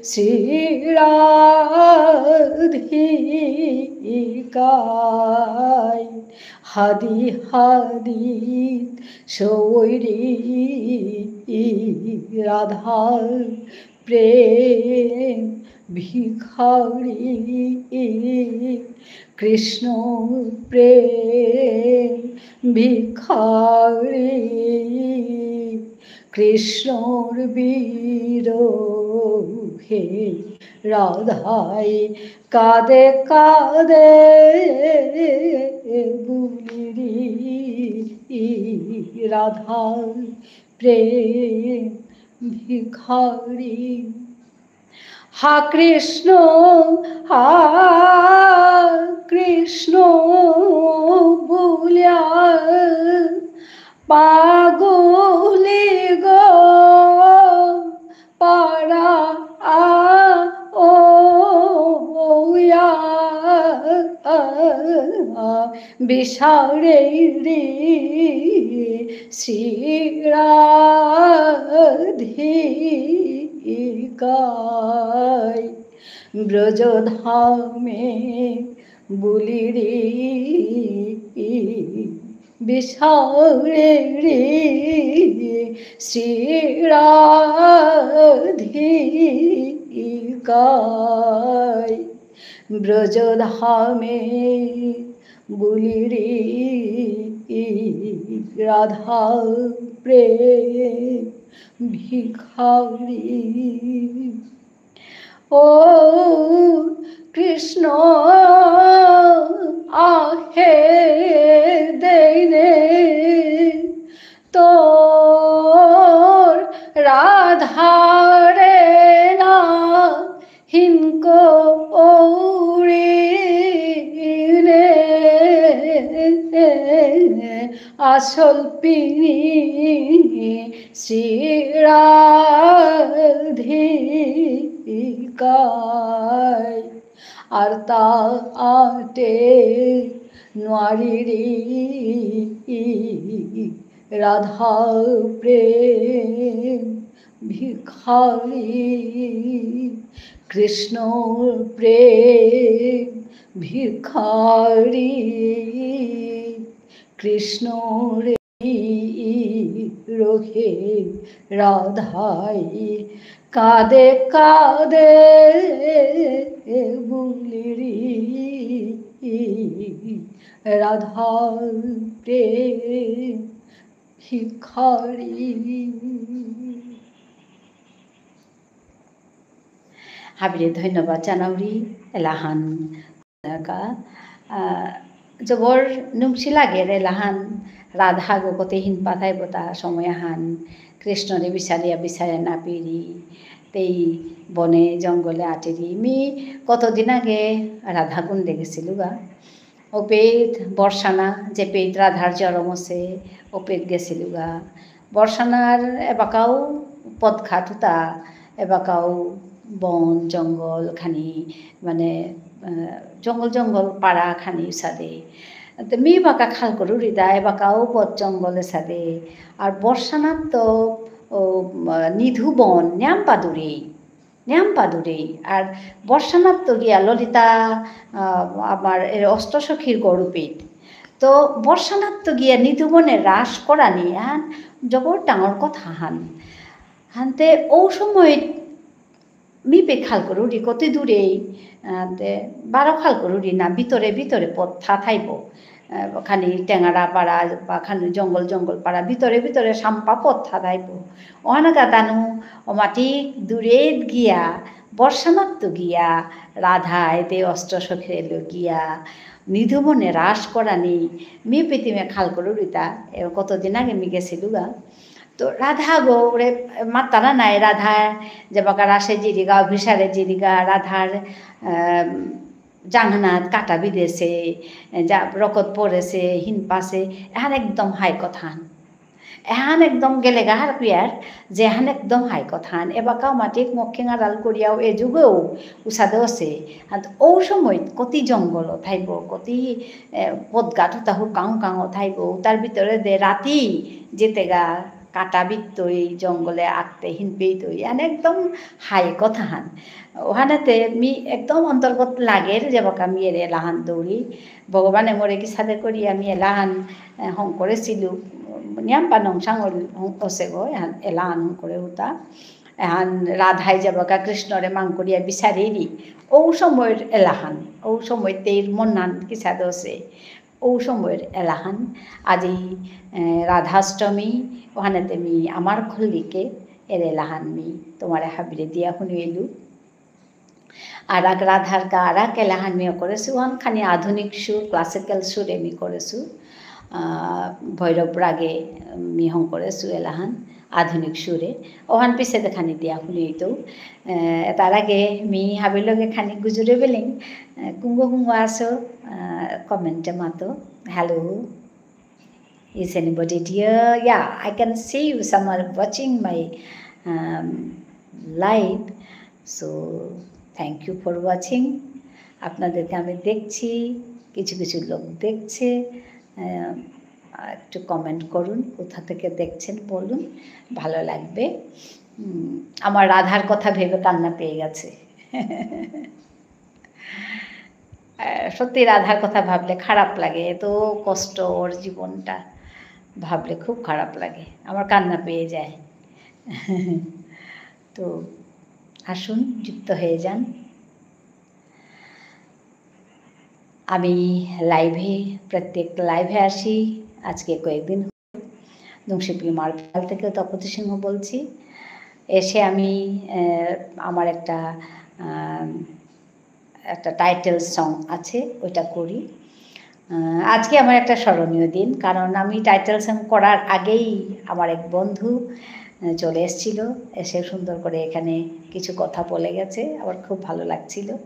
শ্রী রাধিকায়। হাদি হাদি সৌরি রাধার প্রেম ভিখারি, কৃষ্ণ প্রেম ভিখারি, কৃষ্ণর বিরহে রাধাই কাদে কাদে বুলিরি রাধার প্রেম ভিখারি। হা কৃষ্ণ, হা কৃষ্ণ বুলিয়া পাগলি গো পারা আ ও ইয়া। বিসারেরি শ্রী রাধিকায় ব্রজধামে বুলিরি বিসারিরি শ্রীরাধিকায়। ব্রজধামে বুলিরি রাধা প্রেম ভিখারি। ও কৃষ্ণ, আহে দেইনে তোর রাধারে না হিনকো ঔরিনে আসল পিনি শ্রীরাধিকায়। আর তা আটে নুয়ারিরি রাধা প্রেম ভিখারি, কৃষ্ণ প্রেম ভিখারি, কৃষ্ণ রে রহে রাধাই কাঁদে কাঁদে বুলিরি রাধা প্রেম ভিখারি। হাবিরে ধন্যবাদ জানাউরি এলাহান কা, আহ, জবর নুংসি লাগের এলাহান রাধা গো কতে হিনপা থাইবতা সময় আহান কৃষ্ণরে বিচারিয়া বিচারে না পিরি তেই বনে জঙ্গলে আটিরি। মি কতদিন আগে রাধা কুণ্ডে গেছিলুগা। ওপেত বর্ষানা, যে পেত রাধার জরম আছে, ওপেত গেছিলুগা। বর্ষানার এবাকাও পথঘাট হুতা, এবাকাও বন, জঙ্গল খানি, মানে, আহ, জঙ্গল জঙ্গল পাড়া খানি উসাদে। তো মি বাকা খাল করুরিতা, এবাকাও পথ জঙ্গল এসাদে। আর বর্ষানাত তো, ও, আহ, নিধু বন, নিয়াম পাদুরে। নিয়াম পাদুরে। আর বর্ষানাত্ত গিয়া ললিতা, আহ, আমার এ অষ্টসখীর গরুপেত। তো বর্ষানাত্ত গিয়া নিধুবনে রাস করানি আন জবর ডাঙর কথা হান। হানতে ও সময় মি পে খাল করুরি কত দূরে, আহ, তে বারো খাল করুরি না ভিতরে ভিতরে পথ থা থাইব। আহ, খানি টেঙারা পাড়া বা খানি জঙ্গল জঙ্গল পাড়া ভিতরে ভিতরে সাম্পা পথ থা থাইব। অহানকা তানু অমাটিক দূরেত গিয়া, বর্ষানাত্ত গিয়া, রাধা এতে অষ্ট সখীরে লগিয়া, নিধুবনে রাস করানি, মি পিতিমে খাল করুরিতা, এ, কতদিন আগে মি গেছিলুগা। তো রাধা গো, ওরে মাতারা নাই, রাধা, যেবাকা রাসে জিরিগা, অভিসারে জিরিগা, রাধার, আহ, জাংহানাত কাটা বিদেছে, যা রকত পড়েছে, হিনপাছে, এহান একদম হাই কথান। এহান একদম গেলেগা হারপিয়ার, যেহান একদম হাই কথান। এবাকাও মাটিক মক্ষিং আড়াল করিয়াও এ যুগেও উসাদে আছে। আর ও সময় কতি জঙ্গল থাইব, কতি, এ, পথঘাট উতা হুকাং হুকাং থাইব, তার ভিতরে দে রাতি যেতেগা কাটা বিত্তই, জঙ্গলে আটতে হিনপেইতই, এহান একদম হাই কথাহান। ওহানেতে মি একদম অন্তর্গত লাগের, যেবাকা মি এরে এলাহান দৌড়ি। ভগবানে মোরে কিসাদে করি আমি এলাহান, এ, হং করেছিলু, নিয়াম পা নংসাঙর হং কসে গো, এহান এলাহান হং করে উতা। এহান রাধাই যেবাকা কৃষ্ণরে মাং করিয়া বিচারিরি। ও সময়র এলাহান, ও সময় তেইর মনহান কিসাদে আছে। ও সময়র এলাহান, আজি, এ, রাধাষ্টমী, ওহানেতে মি আমার খল্লিকে এর এলাহান মি তোমারে হাবিরে দিয়া হুনুইলু। আরাক রাধার কা আরাক এলাহান মি করেসু, ওহান খানি আধুনিক সুর, classical সুরে মি করেসু। আহ, ভৈরব রাগে মি হং করেসু এলাহান, আধুনিক সুরে। ওহান পিছে দেখানি দিয়া হুনুইতু। আহ, তার আগে মি হাবির লগে খানি গুজুরে বেলিং, আহ, কুঙ্গ কুঙ্গ আসো, আহ, comment এ মাতো। Hello. Is anybody there? Yeah, I can see you. Some are watching my, um, live. So, thank you for watching. আপনাদেরকে আমি দেখছি, কিছু কিছু লোক দেখছে। আহ, একটু comment করুন, কোথা থেকে দেখছেন বলুন, ভালো লাগবে। উম, আমার রাধার কথা ভেবে কান্না পেয়ে গেছে। আহ, সত্যি রাধার কথা ভাবলে খারাপ লাগে, এত কষ্ট ওর জীবনটা। ভাবলে খুব খারাপ লাগে, আমার কান্না পেয়ে যায়। তো আসুন, যুক্ত হয়ে যান। আমি live-এ, প্রত্যেক live-এ আসি, আজকে কয়েকদিন হলো। নুংশিপি মারফাল থেকে তপতি সিংহ বলছি। এসে আমি, আহ, আমার একটা, আহ, একটা title song আছে, ওইটা করি। আহ, আজকে আমার একটা স্মরণীয় দিন, কারণ আমি title song করার আগেই আমার এক বন্ধু, আহ, চলে এসেছিল, এসে সুন্দর করে এখানে কিছু কথা বলে গেছে, আমার খুব ভালো লাগছিল।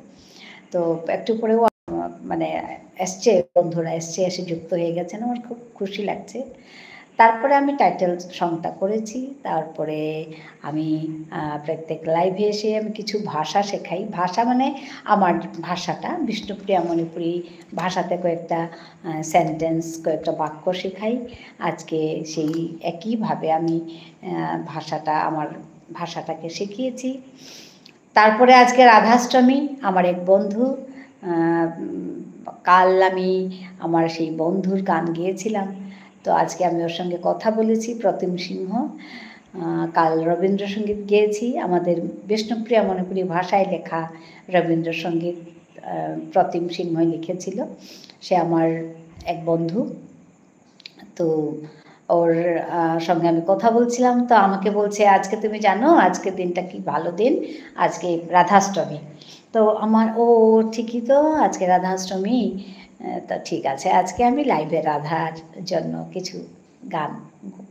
তো একটু পরেও, আহ, মানে এসছে, বন্ধুরা এসছে, এসে যুক্ত হয়ে গেছেন, আমার খুব খুশি লাগছে। তারপরে আমি title song-টা করেছি, তারপরে আমি, আহ, প্রত্যেক live-এ এসে আমি কিছু ভাষা শেখাই। ভাষা মানে আমার ভাষাটা, বিষ্ণুপ্রিয়া মণিপুরী ভাষাতে কয়েকটা, আহ, sentence, কয়েকটা বাক্য শেখাই। আজকে সেই একইভাবে আমি, আহ, ভাষাটা, আমার ভাষাটাকে শিখিয়েছি। তারপরে আজকে রাধাষ্টমী, আমার এক বন্ধু, আহ, উম, কাল আমি আমার সেই বন্ধুর গান গেয়েছিলাম। তো আজকে আমি ওর সঙ্গে কথা বলেছি, প্রতিম সিংহ। আহ, কাল রবীন্দ্রসঙ্গীত গেয়েছি, আমাদের বিষ্ণুপ্রিয়া মণিপুরী ভাষায় লেখা রবীন্দ্রসঙ্গীত, আহ, প্রতিম সিংহই লিখেছিল। সে আমার এক বন্ধু। তো ওর, আহ, সঙ্গে আমি কথা বলছিলাম, তো আমাকে বলছে, "আজকে তুমি জানো, আজকে দিনটা কি ভালো দিন, আজকে রাধাষ্টমী।" তো আমার, "ও, ঠিকই তো, আজকে রাধাষ্টমী, আহ, তো ঠিক আছে, আজকে আমি live-এ রাধার জন্য কিছু গান,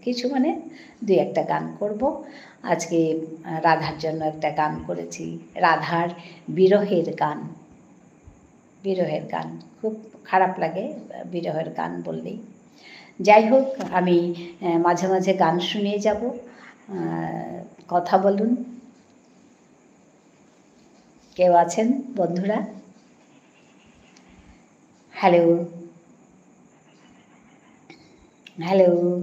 কিছু মানে দুই একটা গান করব। আজকে, আহ, রাধার জন্য একটা গান করেছি, রাধার বিরহের গান।" বিরহের গান। খুব খারাপ লাগে, আহ, বিরহের গান বললেই। যাই হোক, আমি, আহ, মাঝে মাঝে গান শুনিয়ে যাব। আহ, কথা বলুন। কেউ আছেন বন্ধুরা? Hello? Hello?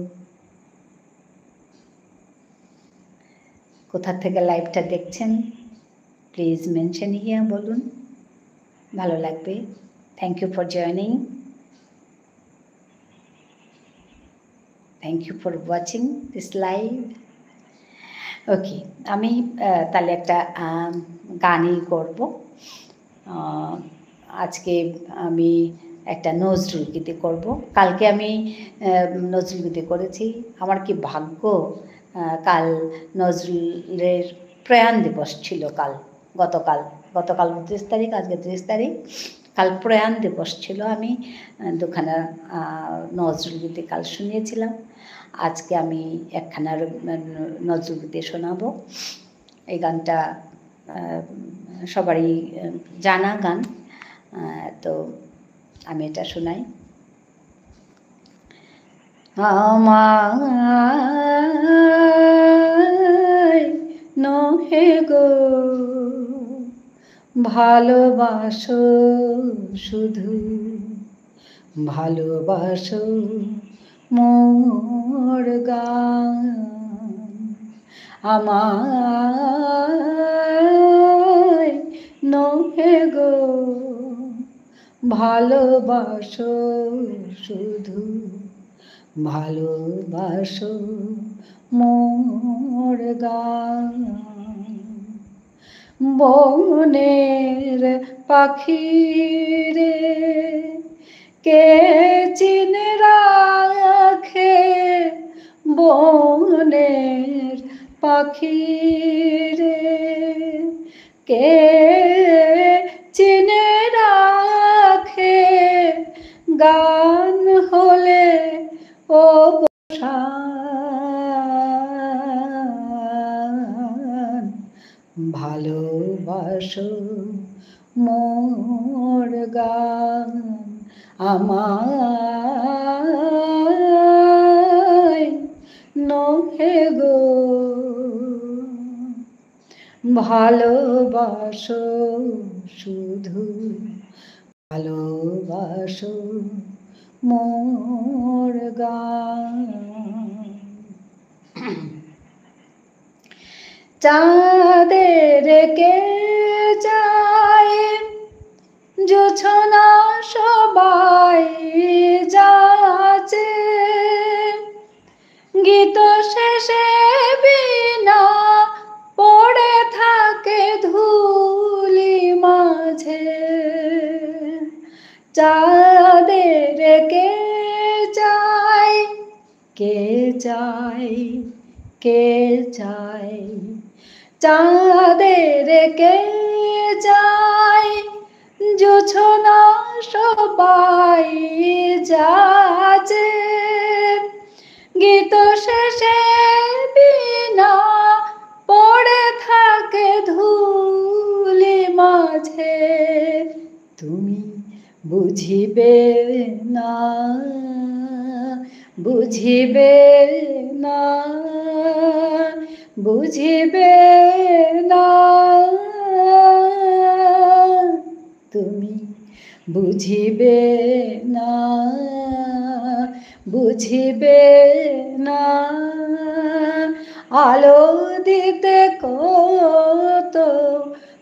কোথা থেকে live-টা দেখছেন? Please mention here, বলুন, ভালো লাগবে। Thank you for joining. Thank you for watching this live. Okay, আমি, আহ, তাহলে একটা, আম, গানই করব। আহ, আজকে আমি একটা নজরুল গীতি করব। কালকে আমি, আহ, নজরুল গীতি করেছি। আমার কি ভাগ্য, আহ, কাল নজরুলের প্রয়াণ দিবস ছিল কাল, গতকাল। গতকাল ঊনত্রিশ তারিখ, আজকে ত্রিশ তারিখ। কাল প্রয়াণ দিবস ছিল। আমি, আহ, দুখানা, আহ, নজরুল গীতি কাল শুনিয়েছিলাম। আজকে আমি একখানা র-, নজরুল গীতি শোনাবো। এই গানটা, আহ, সবারই, আহ, জানা গান। আহ, তো আমি এটা শোনাই। আমায় নহে গো ভালোবাসো শুধু, ভালোবাসো মোর গান। আমায় নহে গো ভালোবাসো শুধু, ভালোবাসো মোর গান। বনের পাখিরে কে চিনে রাখে, বনের পাখিরে কে চিনে রাখে, গান হলে অবসান। ভালোবাসো মোর গান, আমায় নহে গো ভালোবাসো শুধু, ভালোবাসো মোর গান। চাঁদের কে যায় জোছনা সবাই যাচে, কে চায়, কে চায়, চাঁদের কে চায়, জোছনা সবাই যাচে। গীত শেষে বীণা পড়ে থাকে ধূলি মাঝে। তুমি বুঝিবে না, বুঝিবে না, বুঝিবে না। তুমি বুঝিবে না, বুঝিবে না। আলো দিতে কত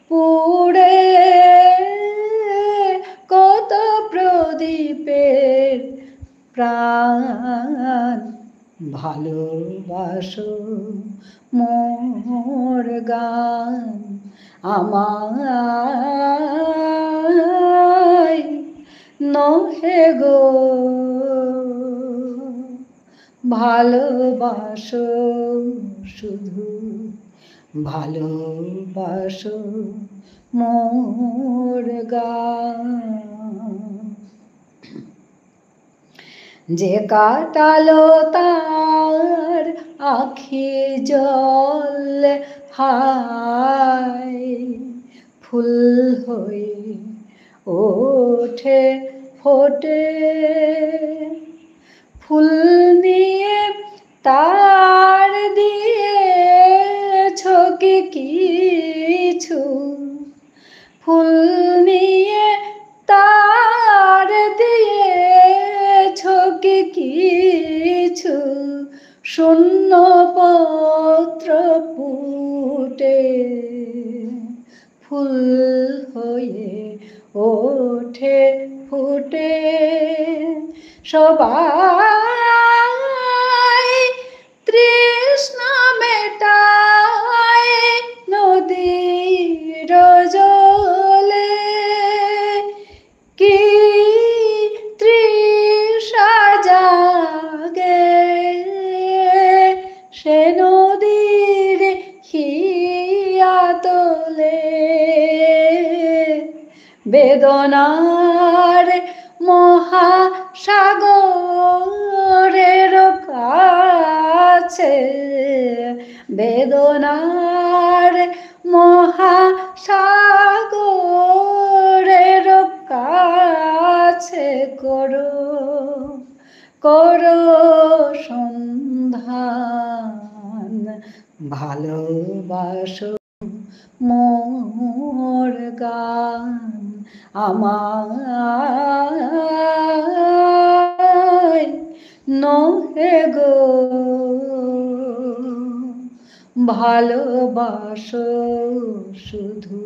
পুড়ে, কত প্রদীপের প্রাণ। ভালোবাসো মোর গান, আমায় নহে গো। ভালোবাসো শুধু, ভালোবাসো মোর গান। যে কাটালো তার আখি জল হায়, ফুল হয়ে ওঠে ফোটে। ফুল নিয়ে তার দিয়েছ কি কিছু? ফুল নিয়ে তার দিয়েছ কি কিছু? শূন্য পত্র পুটে ফুল হয়ে ওঠে ফুটে। সবাই তৃষ্ণা মেটায় নদীর জলে, কি তৃষা জাগে সে নদীর হিয়া তলে। বেদনার মহাসাগরের কাছে, বেদনার মহাসাগরের কাছে করো, করো সন্ধান। ভালোবাসো মোর গান, আমায় নহে গো। ভালোবাসো শুধু,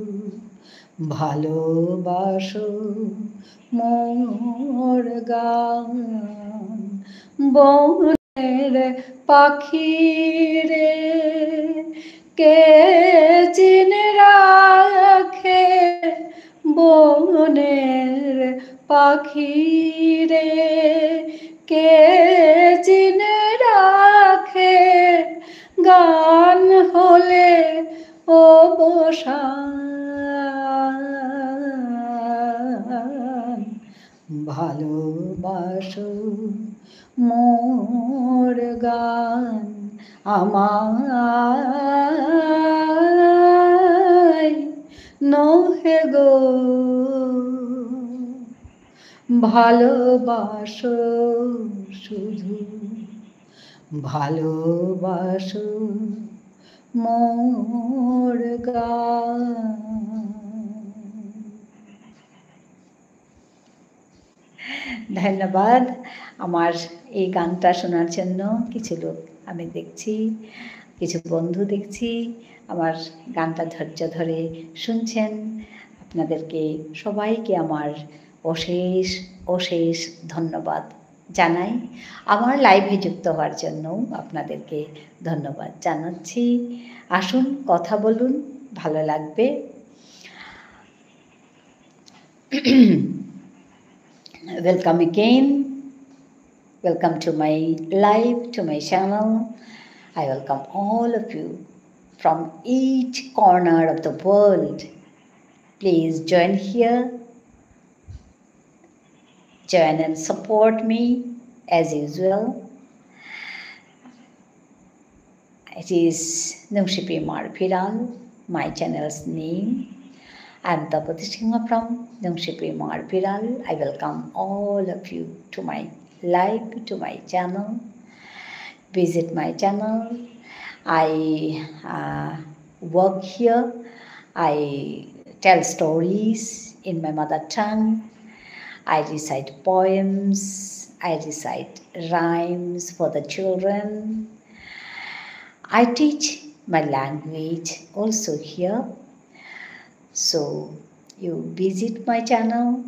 ভালোবাসো মোর গান। বনের পাখিরে কে চিনে রাখে, বনের পাখিরে কে চিনে রাখে, গান হলে অবসান। ভালোবাসো মোর গান, আমায় নহে গো। ভালোবাসো শুধু, ভালোবাসো মোর গান। ধন্যবাদ আমার এই গানটা শোনার জন্য। কিছু লোক আমি দেখছি, কিছু বন্ধু দেখছি আমার গানটা ধৈর্য ধরে শুনছেন। আপনাদেরকে সবাইকে আমার অশেষ, অশেষ ধন্যবাদ জানাই। আমার live-এ যুক্ত হওয়ার জন্যও আপনাদেরকে ধন্যবাদ জানাচ্ছি। আসুন, কথা বলুন, ভালো লাগবে। Welcome again. Welcome to my live, to my channel. I welcome all of you from each corner of the world. Please join here. Join and support me as usual. It is Nungshipi Marpiral, my channel's name. I'm Tapati Singha from Nungshipi Marpiral. I welcome all of you to my live, to my channel. Visit my channel. I uh, work here. I tell stories in my mother tongue. I recite poems. I recite rhymes for the children. I teach my language also here. So you visit my channel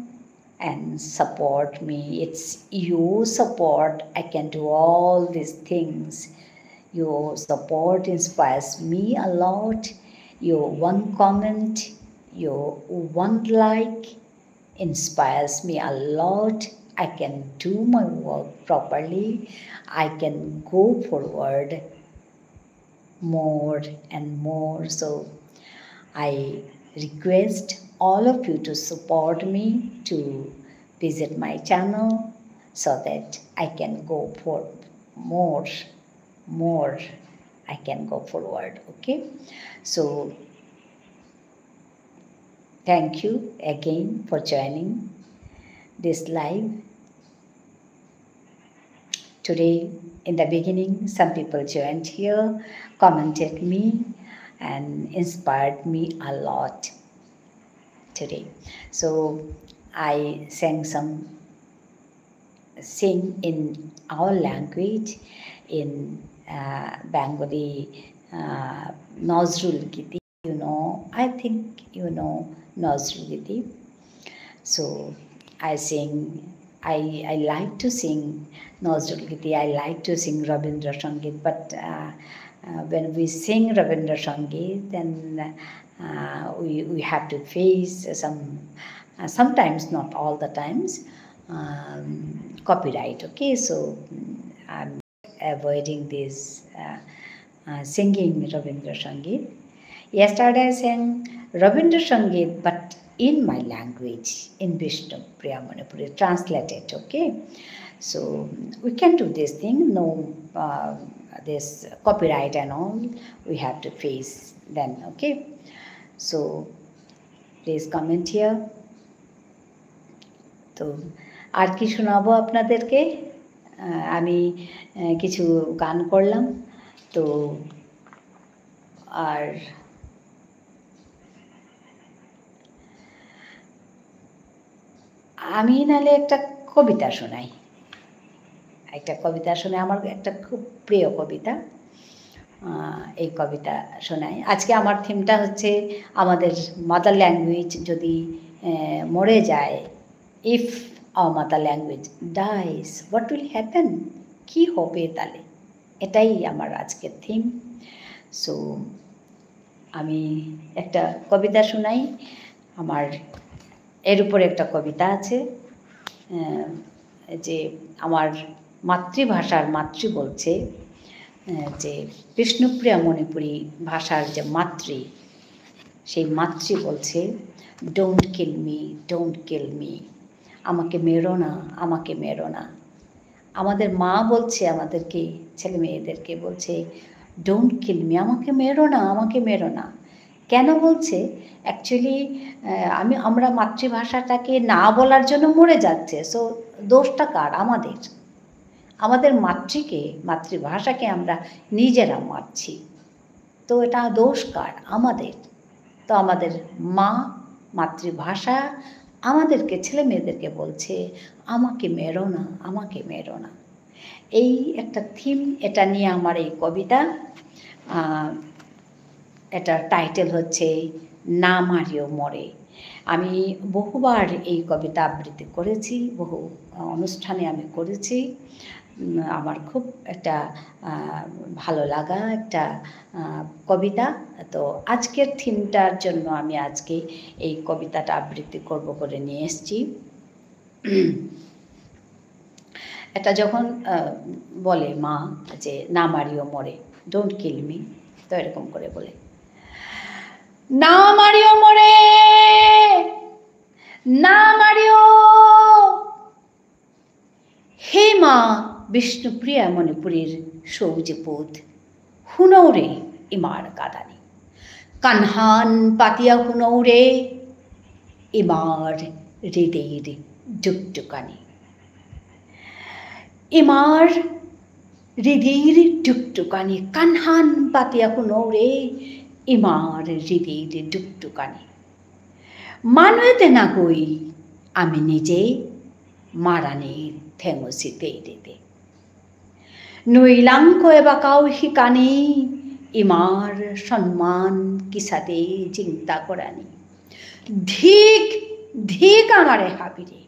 and support me. It's your support I can do all these things. Your support inspires me a lot. Your one comment, your one like inspires me a lot. I can do my work properly. I can go forward more and more. So I request all of you to support me, to visit my channel so that I can go for more, more. I can go forward, okay? So thank you again for joining this live. Today, in the beginning, some people joined here, commented me, and inspired me a lot today. So I sang some, sing in our language, in uh, Bengali uh, Nazrul গীতি. You know, I think you know Nazrul গীতি. So I sing, I, I like to sing Nazrul গীতি, I like to sing Rabindra Sangeet, but uh, uh, when we sing Rabindra Sangeet, then uh, we, we have to face some, uh, sometimes, not all the times, um, copyright, okay? So I'm avoiding this uh, uh, singing Rabindra Sangeet. Yesterday I sang Rabindra Sangeet, but in my language, in Bishnu Priya Manipuri, translated, okay? So we can do this thing, no, uh, this copyright and all, we have to face then, okay? So please comment here. তো আর কি শোনাবো আপনাদেরকে? আহ, আমি আহ, কিছু গান করলাম। তো আর আমি নালে একটা কবিতা শোনাই। একটা কবিতা শোনাই, আমার একটা খুব প্রিয় কবিতা। আহ, এই কবিতা শোনাই। আজকে আমার থিমটা হচ্ছে আমাদের মাদার ল্যাঙ্গুয়েজ যদি আহ, মরে যায়, if our mother language dies, what will happen? কি হবে তাহলে? এটাই আমার আজকের থিম। সো আমি একটা কবিতা শোনাই। আমার এর উপরে একটা কবিতা আছে, আহ, যে আমার মাতৃভাষার মাতৃ বলছে, আহ, যে বিষ্ণুপ্রিয়া মণিপুরী ভাষার যে মাতৃ, সেই মাতৃ বলছে, "Don't kill me, don't kill me, আমাকে মেরো না, আমাকে মেরো না।" আমাদের মা বলছে আমাদেরকে, ছেলে মেয়েদেরকে বলছে, "Don't kill me, আমাকে মেরো না, আমাকে মেরো না।" কেন বলছে? অ্যাকচুয়ালি আমি, আমরা মাতৃভাষাটাকে না বলার জন্য মরে যাচ্ছে। সো দোষটা কার? আমাদের। আমাদের মাতৃকে, মাতৃভাষাকে আমরা নিজেরা মারছি। তো এটা দোষ কার? আমাদের। তো আমাদের মা, মাতৃভাষা আমাদেরকে, ছেলে মেয়েদেরকে বলছে, "আমাকে মেরো না, আমাকে মেরো না।" এই একটা থিম, এটা নিয়ে আমার এই কবিতা। আহ, এটার টাইটেল হচ্ছে না মারিও মোরে। আমি বহুবার এই কবিতা আবৃত্তি করেছি, বহু অনুষ্ঠানে আমি করেছি। উম, আমার খুব একটা, আহ, ভালো লাগা একটা, আহ, কবিতা। তো আজকের থিমটার জন্য আমি আজকে এই কবিতাটা আবৃত্তি করব করে নিয়ে এসেছি। এটা যখন, আহ, বলে মা যে, "না মারিও মোরে, don't kill me," তো এরকম করে বলে, "না মারিও মোরে, না মারিও।" হে মা বিষ্ণুপ্রিয়া মণিপুরীর সৌজি পুত, হুনৌরে ইমার কাদানি। কানহান পাতিয়া হুনৌরে ইমার হৃদয়র ডুকডুকানি। ইমার হৃদয়র ডুকডুকানি। কানহান পাতিয়া হুনৌরে ইমার হৃদয়র ডুকডুকানি। মানুয়েতে নাগই আমি নিজে মারানি থেঙসি তেইদেতে। নুইলাংকো এবাকাও হিকানি ইমার সম্মান কিসাদে জিংতা করানি। ধিক, ধিক আমারে হাবিরে।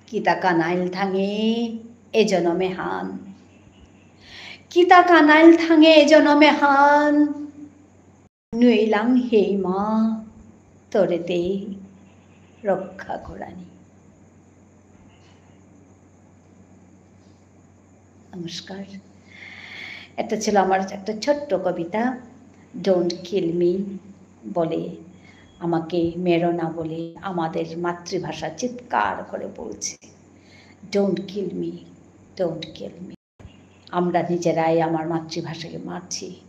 কিতা কানাইল থাঙে এ জনমে হান। কিতা কানাইল থাঙে এ জনমে হান। নুইলাং হেই মা, তোরেতে রক্ষা করানি। নমস্কার। এটা ছিল আমার একটা ছোট্ট কবিতা, "Don't kill me" বলে, "আমাকে মেরো না" বলে, আমাদের মাতৃভাষা চিৎকার করে বলছে, "Don't kill me, don't kill me." আমরা নিজেরাই আমার মাতৃভাষাকে মারছি।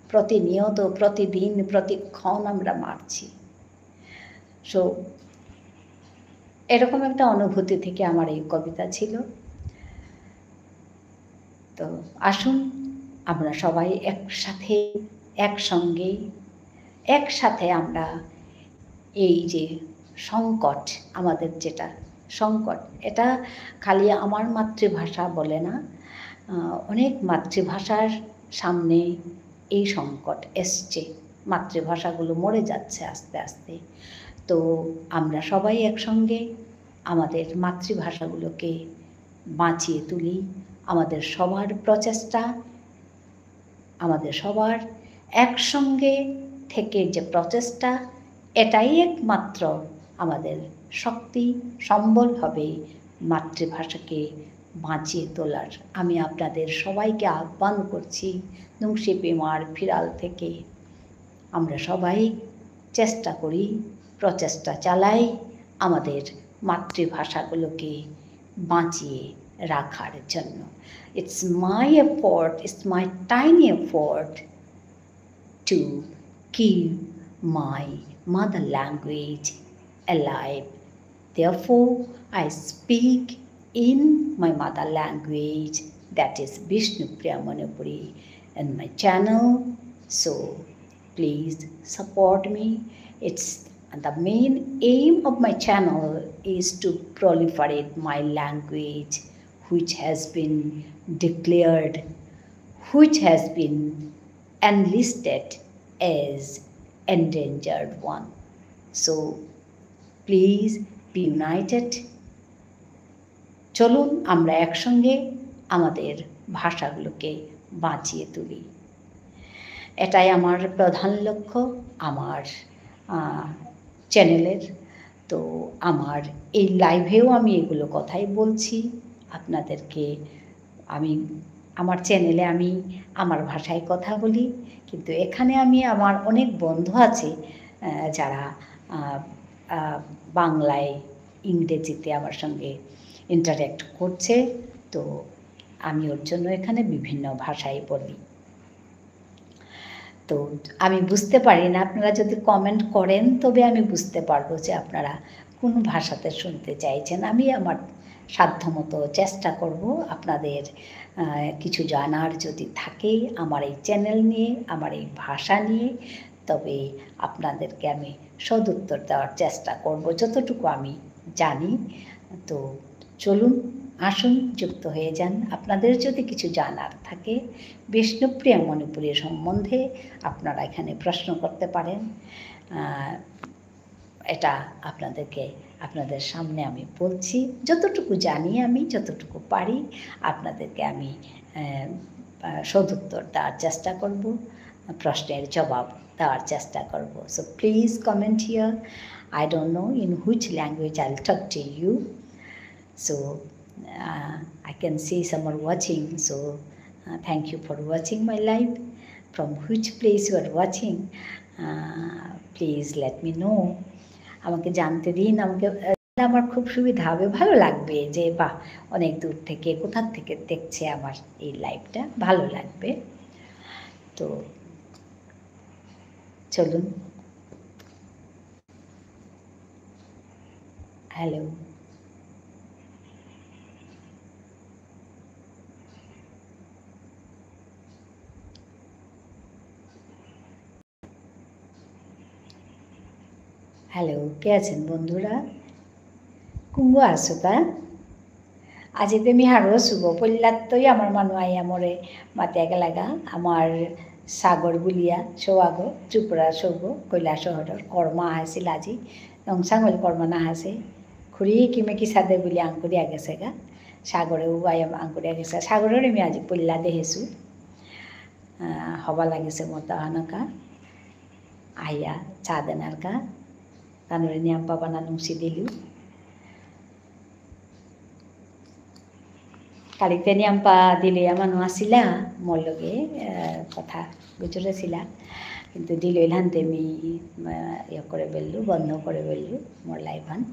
প্রতিনিয়ত, প্রতিদিন, প্রতিক্ষণ আমরা মারছি। So, এরকম একটা অনুভূতি থেকে আমার এই কবিতা ছিল। তো আসুন, আমরা সবাই একসাথে, একসঙ্গে, একসাথে আমরা এই যে সংকট, আমাদের যেটা সংকট, এটা খালি আমার মাতৃভাষা বলে না, আহ, অনেক মাতৃভাষার সামনে এই সংকট এসছে। মাতৃভাষাগুলো মরে যাচ্ছে আস্তে আস্তে। তো আমরা সবাই একসঙ্গে আমাদের মাতৃভাষাগুলোকে বাঁচিয়ে তুলি। আমাদের সবার প্রচেষ্টা, আমাদের সবার একসঙ্গে থেকে যে প্রচেষ্টা, এটাই একমাত্র আমাদের শক্তি, সম্বল হবে মাতৃভাষাকে বাঁচিয়ে তোলার। আমি আপনাদের সবাইকে আহ্বান করছি নুংশিপি ইমার ফিরাল থেকে। আমরা সবাই চেষ্টা করি, প্রচেষ্টা চালাই আমাদের মাতৃভাষাগুলোকে বাঁচিয়ে রাখার জন্য। It's my effort, it's my tiny effort to keep my mother language alive. Therefore, I speak in my mother language, that is Bishnupriya Manipuri, in my channel. So, please support me. It's the main aim of my channel is to proliferate my language, which has been declared, which has been enlisted as endangered one. So, please be united. চলুন আমরা একসঙ্গে আমাদের ভাষাগুলোকে বাঁচিয়ে তুলি। এটাই আমার প্রধান লক্ষ্য আমার, আহ, চ্যানেলের। তো আমার এই live-এও আমি এগুলো কথাই বলছি। আপনাদেরকে আমি, আমার চ্যানেলে আমি আমার ভাষায় কথা বলি, কিন্তু এখানে আমি আমার অনেক বন্ধু আছে, আহ, যারা, আহ, আহ, বাংলায়, ইংরেজিতে আমার সঙ্গে interact করছে। তো আমি ওর জন্য এখানে বিভিন্ন ভাষায় বলি। তো আমি বুঝতে পারি না, আপনারা যদি comment করেন, তবে আমি বুঝতে পারবো যে আপনারা কোন ভাষাতে শুনতে চাইছেন। আমি আমার সাধ্যমতো চেষ্টা করব আপনাদের, আহ, কিছু জানার যদি থাকে আমার এই চ্যানেল নিয়ে, আমার এই ভাষা নিয়ে, তবে আপনাদেরকে আমি সদুত্তর দেওয়ার চেষ্টা করব যতটুকু আমি জানি। তো চলুন, আসুন, যুক্ত হয়ে যান। আপনাদের যদি কিছু জানার থাকে বিষ্ণুপ্রিয়া মণিপুরী সম্বন্ধে, আপনারা এখানে প্রশ্ন করতে পারেন। আহ, এটা আপনাদেরকে, আপনাদের সামনে আমি বলছি, যতটুকু জানি আমি, যতটুকু পারি, আপনাদেরকে আমি, আহ, আহ, সদুত্তর দেওয়ার চেষ্টা করব, প্রশ্নের জবাব দেওয়ার চেষ্টা করব। So please comment here. I don't know in which language I'll talk to you. So Uh, I can see some are watching, so, uh, thank you for watching my live. From which place you are watching? Uh, please let me know. আমাকে জানতে দিন, আমাকে, আহ, আমার খুব সুবিধা হবে, ভালো লাগবে যে, বাহ, অনেক দূর থেকে, কোথা থেকে দেখছে আমার এই liveটা, ভালো লাগবে। তো চলুন। Hello. Hello, কে আছেন বন্ধুরা? কুঙগ আসুতা? আজি তে মি হারৌ আসুগ, পল্লাত্তই আমার মানু আইয়া মোরে মাতিয়া গেলাগা, আমার সাগর বুলিয়া সৌগ, ত্রিপুরা সৌগ, কৈলাসহরর কর্মা আহাসিল আজি, নংসাঙল কর্মা নাহাসে, খুরি কিমে কিসাদে বুলি আঙকরিয়া গেসেগা, সাগরে উবাই আঙকরিয়া গেসে, সাগররে মি আজি পল্লা দেহেসু, আহ, হবা লাগেসে মতা হানকা, আইয়া চা দেনারকা, তানুরে নিয়াম পাবানা নুংসি দিলু। কালিতে নিয়াম্পা দিলয়া মানু আসিলা, মোর লগে, আহ, কথা গুজরেসিলা। কিন্তু দিলইল হানতে মি, আহ, ইয়ে করে বেললু, বন্ধ করে বেললু, মোর live হান।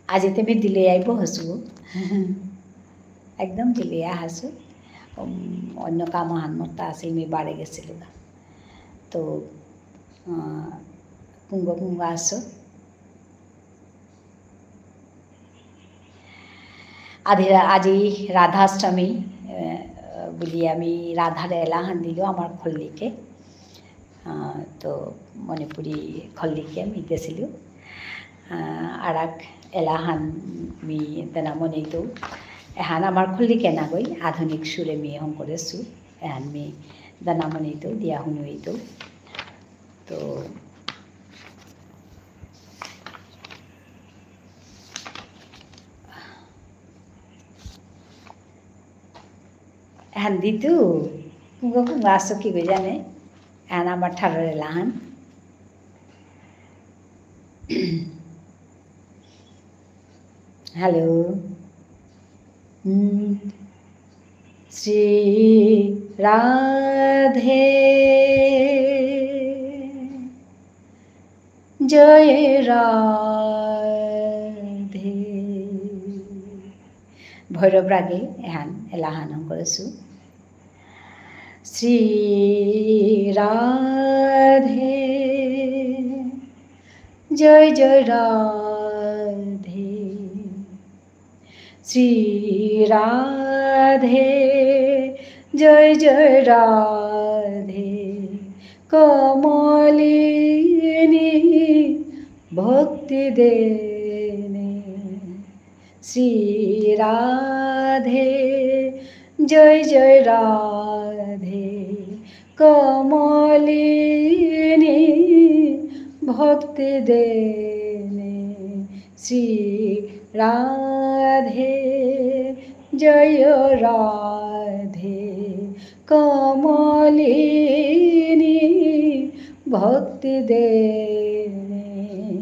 আজি তে মি দিলয়া আইব হসু। একদম দিলয়া হাসু। উম, অন্য কাম হান মোরতা আসিল, মি বারে গেসিলুগা। তো, আহ, কুঙগ কুঙগ আসো। আধি-, আজি রাধাষ্টমী, এ, বুলি আমি রাধার এলাহান দিলু আমার খল্লিকে। আহ, তো মণিপুরী খল্লিকে আমি দেসিলু। আহ, আরাক এলাহান মি দেনা মনেইতু। এহান আমার খল্লিকে নাগই, আধুনিক সুরে মি হঙকরেসু। এহান মি দেনা মনেইতু, দিয়া হুনুইতু। তো, এহান দিতু, কুঙগ কুঙগ আসো কিগো জানে, এহান আমার ঠারর এলাহান। Hello. হুম। শ্রী রাধে, জয় রাধে। ভৈরব রাগে এহান এলাহান হঙকরেসু। শ্রী রাধে, জয় জয় রাধে। শ্রী রাধে, জয় জয় রাধে। কমলিনী ভক্তি দেনে। শ্রী রাধে, জয় জয় রাধে। কমলিনী ভক্তি দেনে। শ্রী রাধে, জয় রাধে। কমলিনী ভক্তি দেনে।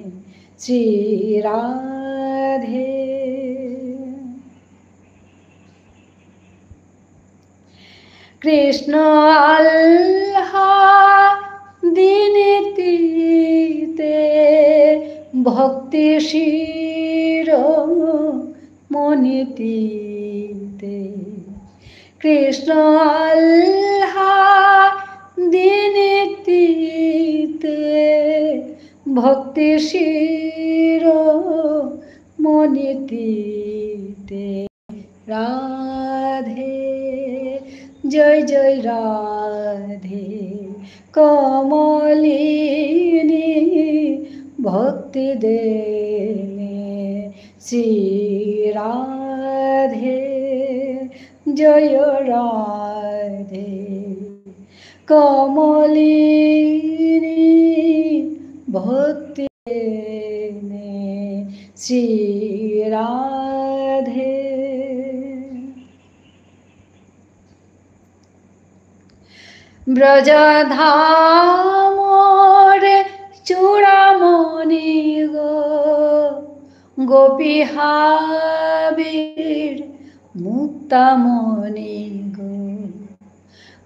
শ্রী রাধে। কৃষ্ণ আহ্লাদিনীতে ভক্তি শিরোমণিতে। কৃষ্ণ আহ্লাদিনীতে ভক্তি শিরোমণিতে। রাধে, জয় জয় রাধে। কমলিনী ভক্তি দেনে। শ্রী রাধে, জয় রাধে। কমলিনী ভক্তি দেনে। শ্রী রাধে। ব্রজধামর চূড়ামণি গো, গোপী হাবির মুক্তামণি গো,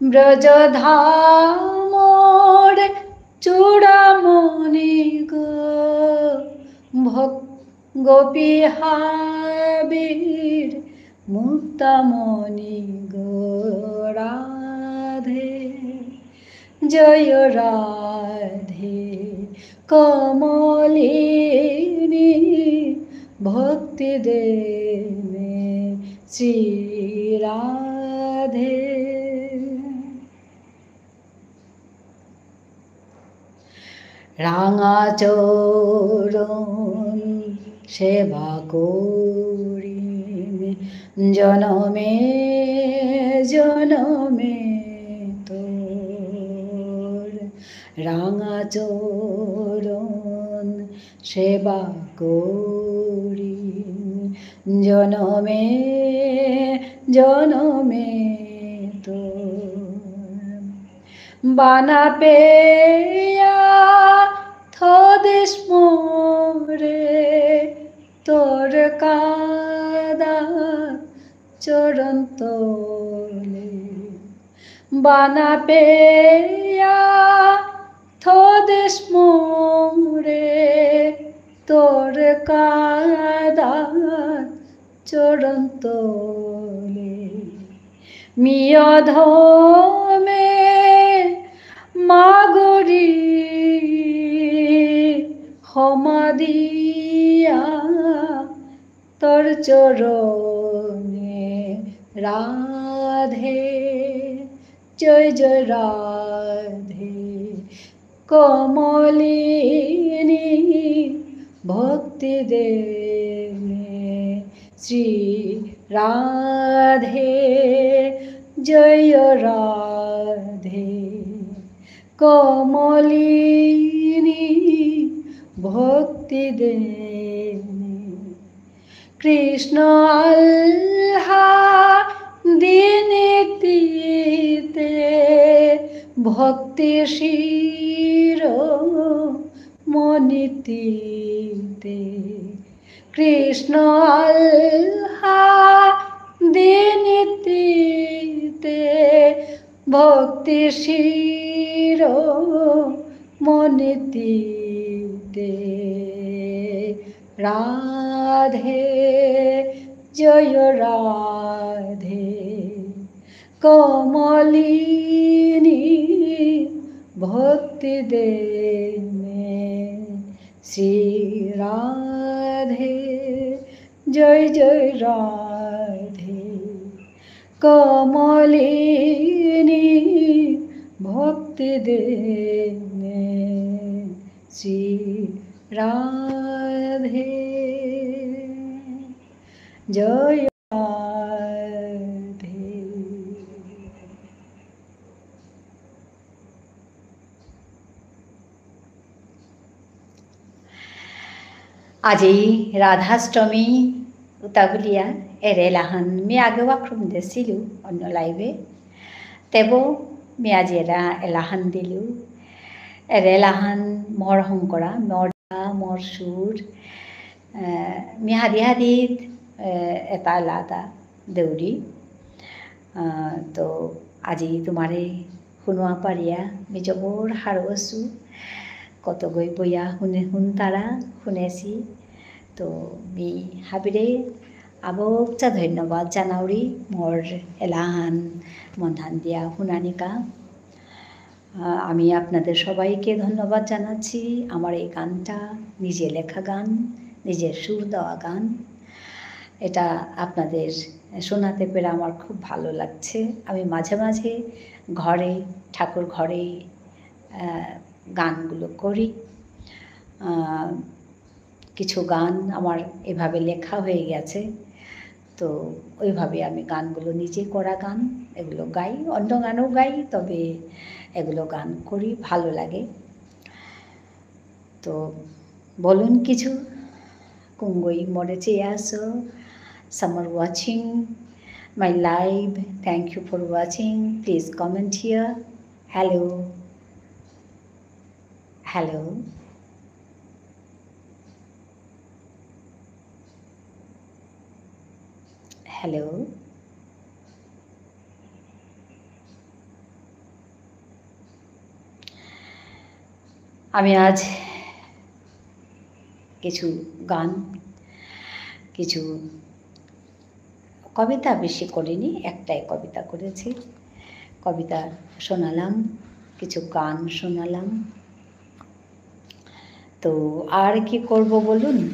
ব্রজধামর চূড়ামণি গো, ভক-, গোপী হাবির মুক্তামণি গো রাধে। জয় রাধে কমলিনী, ভক্তি দে মে শ্রী রাধে। রাঙা চরণ সেবা করিম জনমে জনমে তোর। রাঙা চরণ সেবা করিম জনমে জনমে তোর। বানা পেয়া থদেস মোরে তোর কাদা চরণ তলে। বানা পেয়া থদেস মোরে তোর কাদা চরণ তলে। মি অধমে মাগরি ক্ষমা দিয়া তোর চরণে রাধে। জয় জয় রাধে কমলিনী, ভক্তি দে মে শ্রী রাধে। জয় রাধে কমলিনী, ভক্তি দে মে। কৃষ্ণ আহ্লাদিনীতে ভক্তি শিরোমণিতে। কৃষ্ণ আহ্লাদিনীতে ভক্তি শিরোমণিতে। রাধে জয় রাধে কমলিনী, ভক্তি দে মে শ্রী রাধে। জয় জয় রাধে কমলিনী, ভক্তি দে মে শ্রী রাধে। জয় রাধে। আজি রাধাষ্টমী উতা বুলিয়া এরে এলাহান মি আগে ওয়াক্রম দেসিলু অন্য live এ। তেবো মি আজি এরা এলাহান দিলু। এরে এলাহান মোর হংকরা, মোর, মোর সুর। আহ, মি হাদি হাদিত, আহ, এতা এলাতা দেউরি। আহ, তো আজি তোমারে হুনুয়া পারিয়া মি জবর হারৌ অসু। কতগই বইয়া হুনে হুনতারা হুনেসি। তো মি হাবিরে আবকচা ধন্যবাদ জানাউরি মোর এলাহান মনহান দিয়া হুনানিকা। আহ, আমি আপনাদের সবাইকে ধন্যবাদ জানাচ্ছি। আমার এই গানটা নিজে লেখা গান, নিজের সুর দেওয়া গান। এটা আপনাদের শোনাতে পেরে আমার খুব ভালো লাগছে। আমি মাঝে মাঝে ঘরে, ঠাকুর ঘরে, আহ, গানগুলো করি। আহ, কিছু গান আমার এভাবে লেখা হয়ে গেছে, তো ওইভাবে আমি গানগুলো নিজে করা গান এগুলো গাই, অন্য গানও গাই, তবে এগুলো গান করি, ভালো লাগে। তো বলুন কিছু, কুঙগই মোরে চেয়া আসো, some are watching my live, thank you for watching, please comment here, hello. Hello. Hello. আমি আজ কিছু গান, কিছু কবিতা বেশি করিনি, একটাই কবিতা করেছি। কবিতা শোনালাম, কিছু গান শোনালাম। তো আর কি করব বলুন?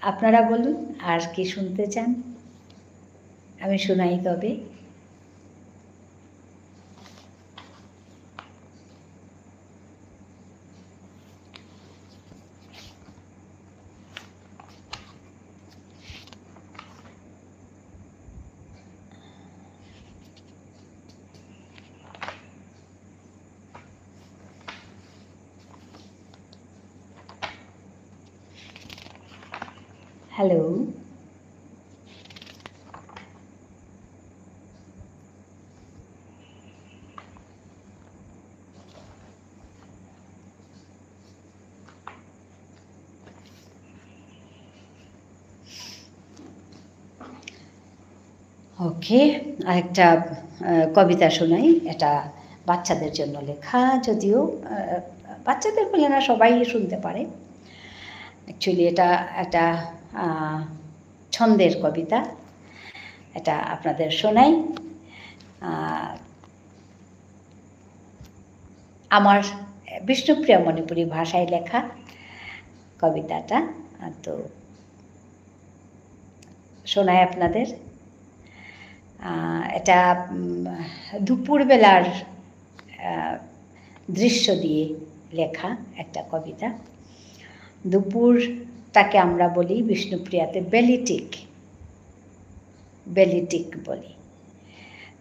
আপনারা বলুন, আর কি শুনতে চান? আমি শোনাই তবে। হ্যালো। ওকে, আরেকটা, আহ, কবিতা শোনাই। এটা বাচ্চাদের জন্য লেখা, যদিও, আহ, বাচ্চাদের বলে না, সবাই শুনতে পারে। Actually, এটা একটা, আহ, ছন্দের কবিতা। এটা আপনাদের শোনাই। আহ, আমার বিষ্ণুপ্রিয়া মণিপুরী ভাষায় লেখা কবিতাটা। আহ, তো শোনাই আপনাদের। আহ, এটা, উম, দুপুরবেলার, আহ, দৃশ্য দিয়ে লেখা একটা কবিতা। দুপুরটাকে আমরা বলি বিষ্ণুপ্রিয়াতে বেলিটিক, বেলিটিক বলি।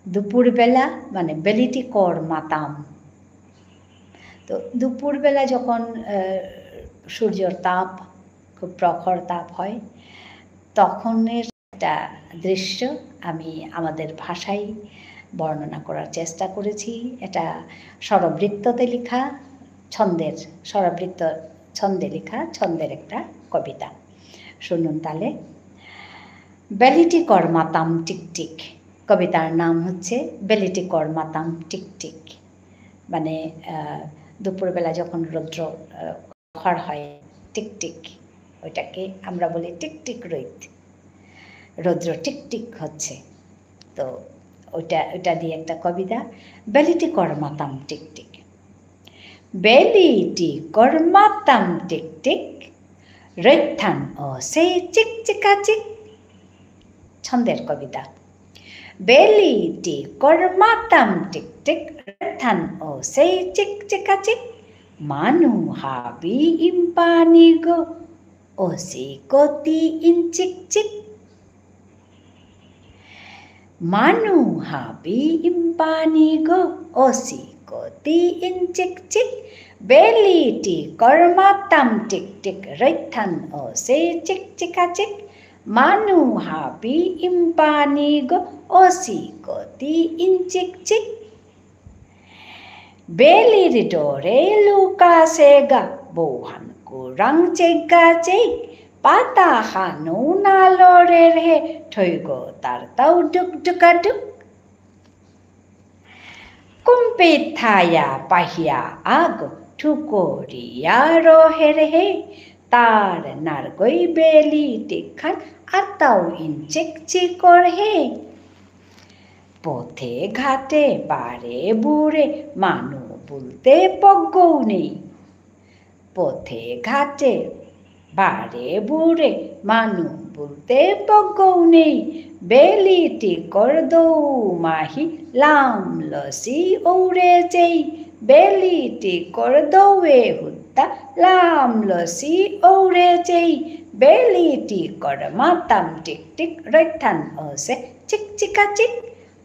দুপুরবেলা মানে বেলিটিকর মাতাম। তো দুপুরবেলা যখন, আহ, সূর্যর তাপ, খুব প্রখর তাপ হয়, তখনের একটা দৃশ্য আমি আমাদের ভাষায় বর্ণনা করার চেষ্টা করেছি। এটা স্বরবৃত্ততে লেখা, ছন্দের, স্বরবৃত্ত ছন্দে লেখা, ছন্দের একটা কবিতা। শুনুন তাহলে। বেলিটিকর মাতাম টিকটিক। কবিতার নাম হচ্ছে বেলিটিকর মাতাম টিকটিক। মানে, আহ, দুপুরবেলা যখন রৌদ্র, আহ, প্রখর হয়, টিকটিক, ওইটাকে আমরা বলি টিকটিক রৈত। রৌদ্র টিকটিক হচ্ছে। তো ওইটা, ওইটা দিয়ে একটা কবিতা, বেলিটিকর মাতাম টিকটিক। বেলিটিকর মাতাম টিকটিক, রৈতহান অসে চিকচিকাচিক। ছন্দের কবিতা। বেলিটিকর মাতাম টিকটিক, রৈতহান অসে চিকচিকাচিক। মানু হাবি ইম্পানি গো, অসি কতি ইঞ্চিকচিক। মানু হাবি ইম্পানি গো, অসি কতি ইঞ্চিকচিক। বেলিটিকর মাতাম টিকটিক, রৈতহান অসে চিকচিকাচিক। মানু হাবি ইম্পানি গো, অসি কতি ইঞ্চিকচিক। বেলির ডরে লুকাসেগা, বৌহান কুরাং চেগা চেগ। পাতাহানউ না লরেরহে, থৈগ তারতাউ ডুকডুকাডুক। কুম্পিত থায়া পাহিয়া আগ, ঠুকরিয়া রহেরহে। তার নারগই বেলিটিকহান, আতাউ ইঞ্চিকচিকরহে। পথে ঘাটে বারে বুরে, মানু বুলতে পগৌ নেই। পথে ঘাটে বারে বুরে, মানু বুলতে পগৌ নেই। বেলিটিকর দৌ মাহি, লাম লসি ঔরে চেই। বেলিটিকর দৌয়ে হুত্তা, লাম লসি ঔরে চেই। বেলিটিকর মাতাম টিকটিক, রৈতহান অসে চিকচিকাচিক।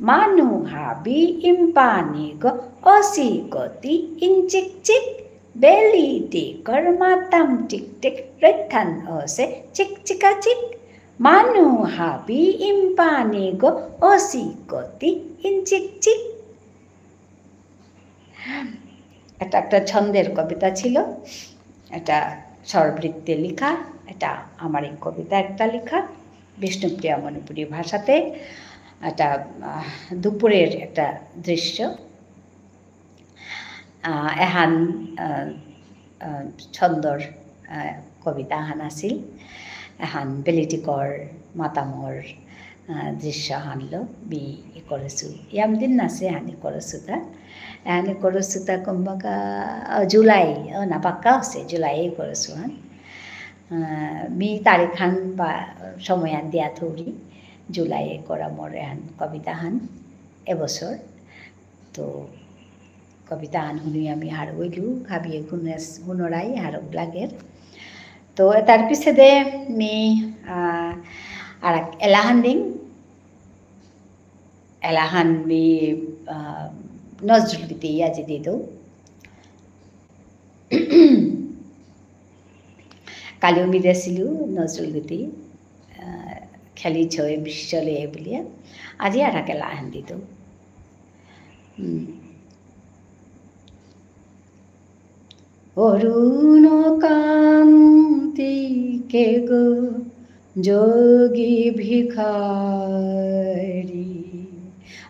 মানু হাবি ইম্পানি গো, অসি কতি ইঞ্চিকচিক। বেলিটিকর মাতাম টিকটিক, রৈতহান অসে চিকচিকাচিক। মানু হাবি ইম্পানি গো, অসি কতি ইঞ্চিকচিক। এটা একটা ছন্দের কবিতা ছিল, এটা স্বরবৃত্তে লিখা, এটা আমার এই কবিতা একটা লিখা, বিষ্ণুপ্রিয়া মণিপুরী ভাষাতে, এটা, আহ, দুপুরের একটা দৃশ্য। আহ, এহান, আহ, আহ, ছন্দর, আহ, কবিতা আহান আছিল। এহান বেলিটিকর মাতামর, আহ, দৃশ্য আহানলো মি ই করেসু। ইয়াম দিন নাসে এহান ই করেসুতা। এহান ই করেসুতা কমবাকা, আহ, জুলাই, ও না, পাক্কা আছে, জুলাই করেসু হান। আহ, মি তারিখ হান বা সময় হান দিয়া থৌরি, জুলাই করা মোর এহান কবিতা হান এবছর। তো কবিতা আন হুনি আমি হারৌ ইলু, হাবিয়ে হুনেস-, হুনরাই হারৌ লাগের। তো এতার পিছেদে মি, আহ, আরাক এলাহান দিং, এলাহান মি, আহ, নজরুল গীতি আজি দিতৌ। কালিও মি দেসিলু নজরুল গীতি, আহ, খেলি ছয় বিশ্বলে বুলিয়া। আজি আরাক এলাহান দিতৌ। উম। অরুণ কান্তি কে গো যোগী ভিখারি।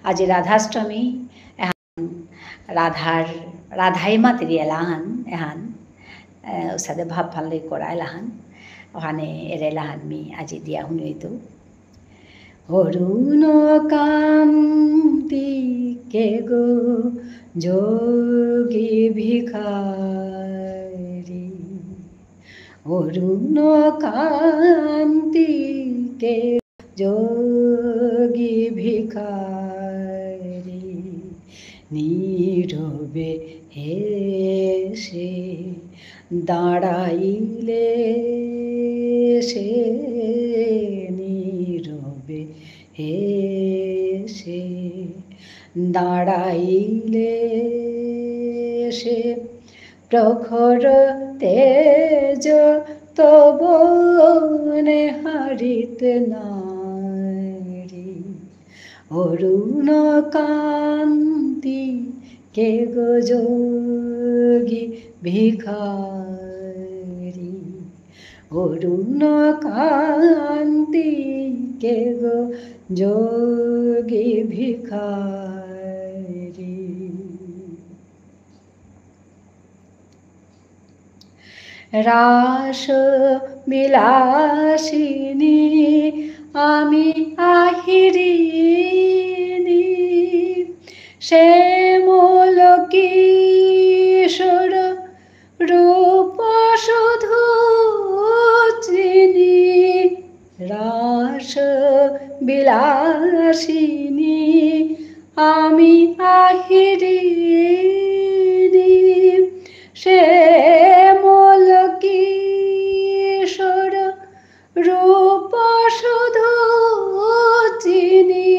আজি রাধাষ্টমী, এহান রাধার, রাধাই মাতিরি এলাহান, এহান, এ, উসাদে ভাব ফালে করা এলাহান, ওহানে এরে এলাহান মি আজি দিয়া হুনুইতৌ। অরুণ কান্তি কে গো যোগী ভিখারি, অরুণ কান্তি কে যোগী ভিখারি, নীরবে হেসে দাঁড়াইলে সে, নীরবে হেসে দাঁড়াইলে সে, প্রখর তেজ তব নেহারিত নারি। অরুণ কান্তি কে গো যোগী ভিখারি, অরুণ কান্তি কে গো যোগী ভিখারি। রাস বিলাসিনী আমি আহিরিণী, শ্যামল কিশোর রূপ শুধু চিনি। রাস বিলাসিনী আমি আহিরিণী, শ্যামল কিশোর রূপ শুধু চিনি।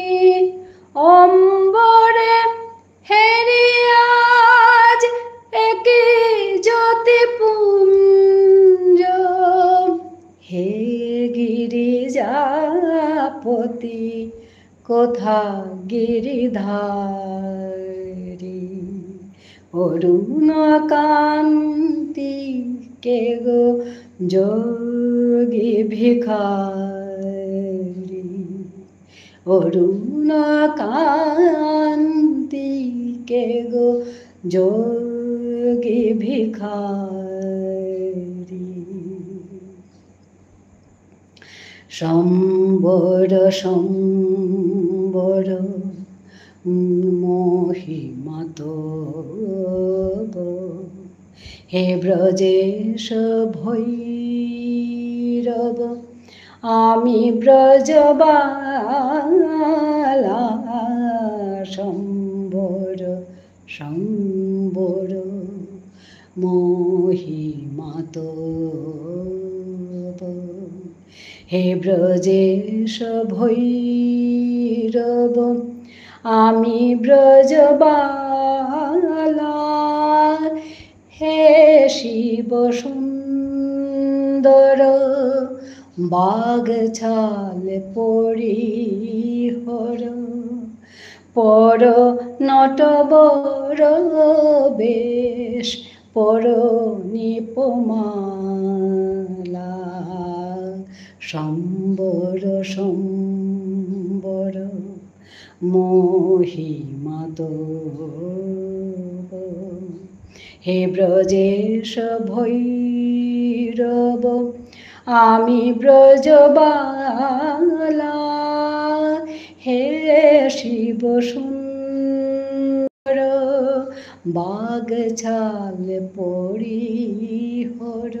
অম্বরে হেরি আজ একই জ্যোতিপুঞ্জ। হে গিরিজাপতি কোথা গিরিধারী, অরুণ কান্তি কে গো যোগী ভিখারী। অরুণ কান্তি কে গো যোগী ভিখারী। সম্বর সম্বর মহিমা তব, হে ব্রজেশ ভৈরব আমি ব্রজবালা। সম্বর সম্বর মহিমা তব, হে ব্রজেশ ভৈরব আমি ব্রজবালা। হে শিব সুন্দর বাগ ছাল পরিহর, পর নটবর বেশ পর নিপমালা। সম্বর সম্বর মহিমা তব। হে ব্রজেশ ভৈরব, আমি ব্রজবালা। হে শিব সুন্দর, বাগছাল পরিহর।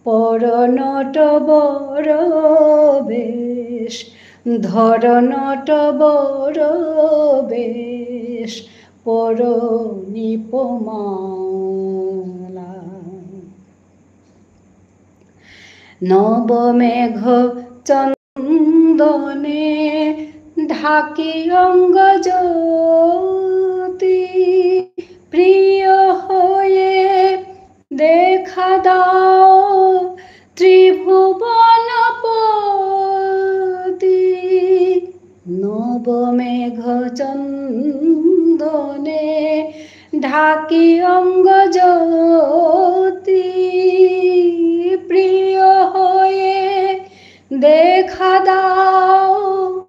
পর নটবর বেশ, ধর নটবর বেশ, পর নিপমালা। নবমেঘ চন্দনে ঢাকি অঙ্গ জ্যোতি, প্রিয় হয়ে দেখা দাও ত্রিভুবনপতি। নবমেঘ চন্দনে ঢাকি অঙ্গ জ্যোতি, প্রিয় হয়ে দেখা দাও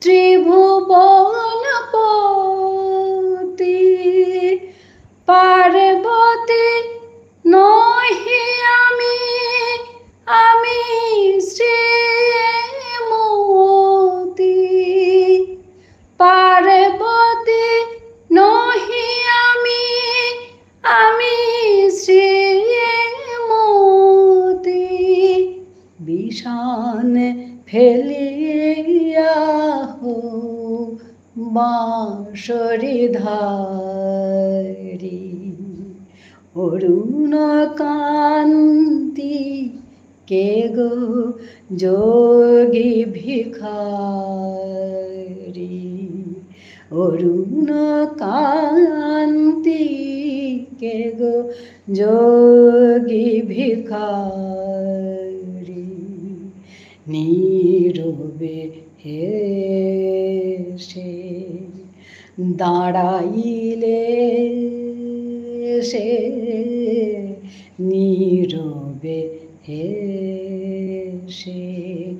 ত্রিভুবনপতি। পার্বতী নহি আমি, আমি শ্রীমতী। পার্বতী নহি আমি, আমি শ্রীমতী। বিষাণ ফেলিয়া হো বাঁশরি ধারি। অরুণ কান্তি কে গো যোগী ভিখারি। অরুণ কান্তি কে গো যোগী ভিখারি। নীরবে হেসে দাঁড়াইলে সে, নীরবে হেসে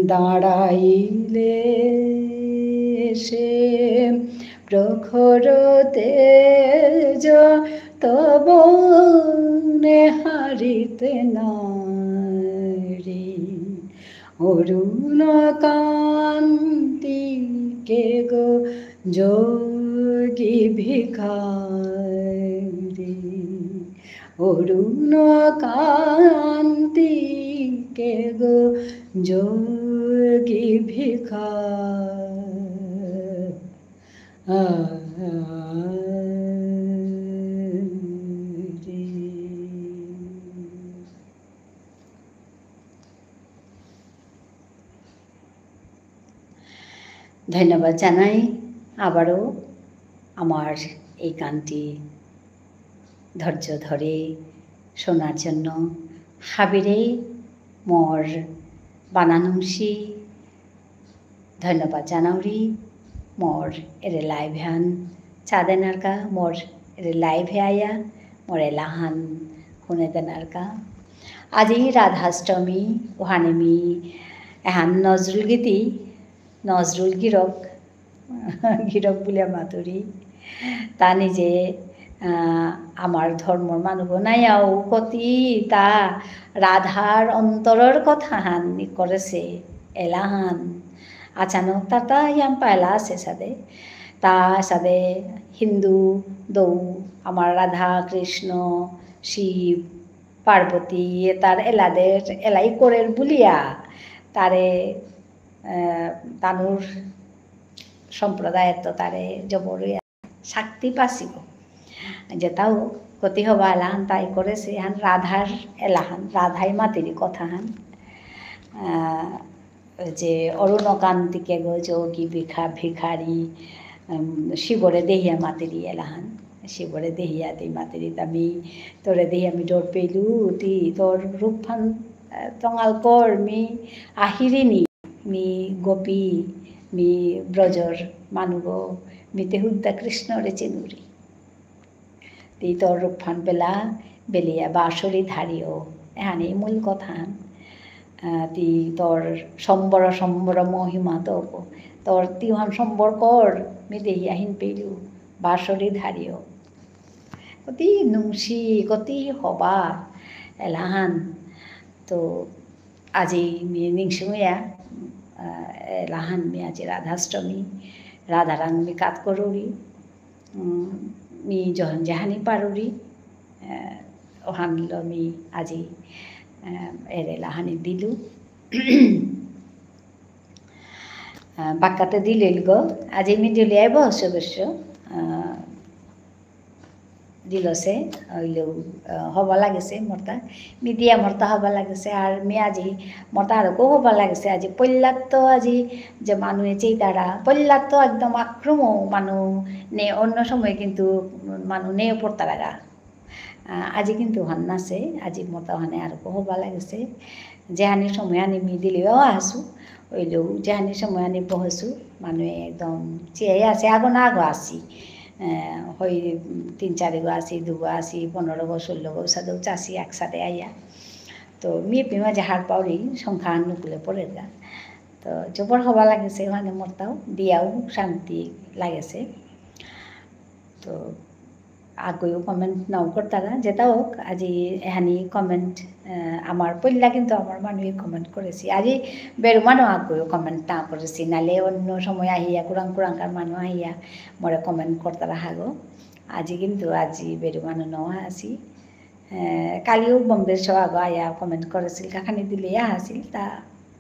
দাঁড়াইলে সে, প্রখর তেজ তব নেহারিতে নারি। অরুণ কান্তি কে গো যোগী ভিখারি। অরুণ কান্তি কে গো যোগী ভিখারি। ধন্যবাদ জানাই আবারও আমার এই গানটি ধৈর্য ধরে শোনার জন্য। হাবিরে মোর বানানুংসি ধন্যবাদ জানাউরি, মোর এরে live হান চাদেনারকা, মোর এরে live এ আয়া, মোর এলাহান হুনে দেনারকা। আজি রাধাষ্টমী, ওহানে মি এহান নজরুল গীতি, নজরুল গিরক, গিরক বুলিয়া মাতুরি। তা নিজে, আহ, আমার ধর্মর মানুষ নাইয়াও কতি তা রাধার অন্তরর কথা হান নি করেছে, এলাহান। আচানক তাতা ইয়াম পায়লা আছে সাদে। তা সাদে হিন্দু দৌ আমার রাধা, কৃষ্ণ, শিব, পার্বতী, এতার এলাদের, এলাই করের বুলিয়া, তারে, আহ, তানুর সম্প্রদায়ত তারে জবর ইয়া শক্তি পাসিব। যেতাও কতি হবা এলাহান তাই করেছে, হান রাধার এলাহান, রাধাই মাতিরি কথা হান। আহ, যে অরুণ কান্তি কে গো যোগী ভিখা-, ভিখারি, উম, শিবরে দেহিয়া মাতিরি এলাহান। শিবরে দেহিয়া তি মাতিরি তা মি, তোরে দেহিয়া মি ডর পেলু, তি তোর রূপহান, আহ, তঙাল কর, মি আহিরিনি, মি গোপী, মি ব্রজর মানুগ, মি তে হুদ্দা কৃষ্ণরে চিনুরি। তি তোর রূপহান বেলা বেলিয়া বাঁশরি ধারিও। এহানি মূল কথাহান। আহ, তি তোর সম্বর সম্বর মহিমা তো। তোর তিহান সম্বর কর, মি দেহিয়া হিন পেলু, বাঁশরি ধারিও। কতি নুংসি, কতি হবা, এলাহান। তো আজি মি নিংসিঙয়া, আহ, এলাহান মি আজি রাধাষ্টমী, রাধারাং মি কাত করুরি। উম, মি যখন যেহানি পারুরি, আহ, ওহানলো মি আজি, আহ, এরে লাহানি দিলু। আহ, বাক্কাতে দিলিল গো, আজি মি দিলিয়াই বসে বসে, আহ, দিলসে, হইলেও, আহ, হবা লাগেসে মোরতা। মি দিয়া মোরতা হবা লাগেসে, আর মি আজি মোরতা আরকো হবা লাগেসে। আজি পল্লাত তো আজি যে মানুয়ে চেইতারা, পল্লাত তো একদম আক্রম মানু নে, অন্য সময় কিন্তু মানু নেও পড়তারাগা। আহ, আজি কিন্তু হান্নাসে, আজি মোরতা হানে আরকো হবা লাগেসে। যেহানি সময় আনি মি দিলেও আসু, হইলেও যেহানি সময় আনি বহেসু, মানুয়ে একদম চেয়ে আসে, আগো না আগো আসি। আহ, হই তিন চারিগো আসি, দুগো আসি, পনেরোগো, ষোলোগো, সাদেও চাষি একসাথে আইয়া। তো মি পিমা যাহার পাউরি সংখ্যা নুকুলে পড়েগা। তো জবর হবা লাগেসে, মানে মোরতাও দিয়াও শান্তি লাগেসে। তো আগেও comment নাও করতারা, যেটা হোক, আজি এহানি comment, আহ, আমার পইলা কিন্তু আমার মানুয়ে comment করেসি। আজি বেরু মানু আগেও comment না করেসি, নালে অন্য সময় আহিয়া, কুরাং কুরাংকার মানু আহিয়া, মোরে comment করতারা হাগো। আজি কিন্তু আজি বেরু মানু না আসি। আহ, কালিও বোম্বের সৌ আগো আয়া comment করেসিল, কাখানি দিলে আসিল, তা,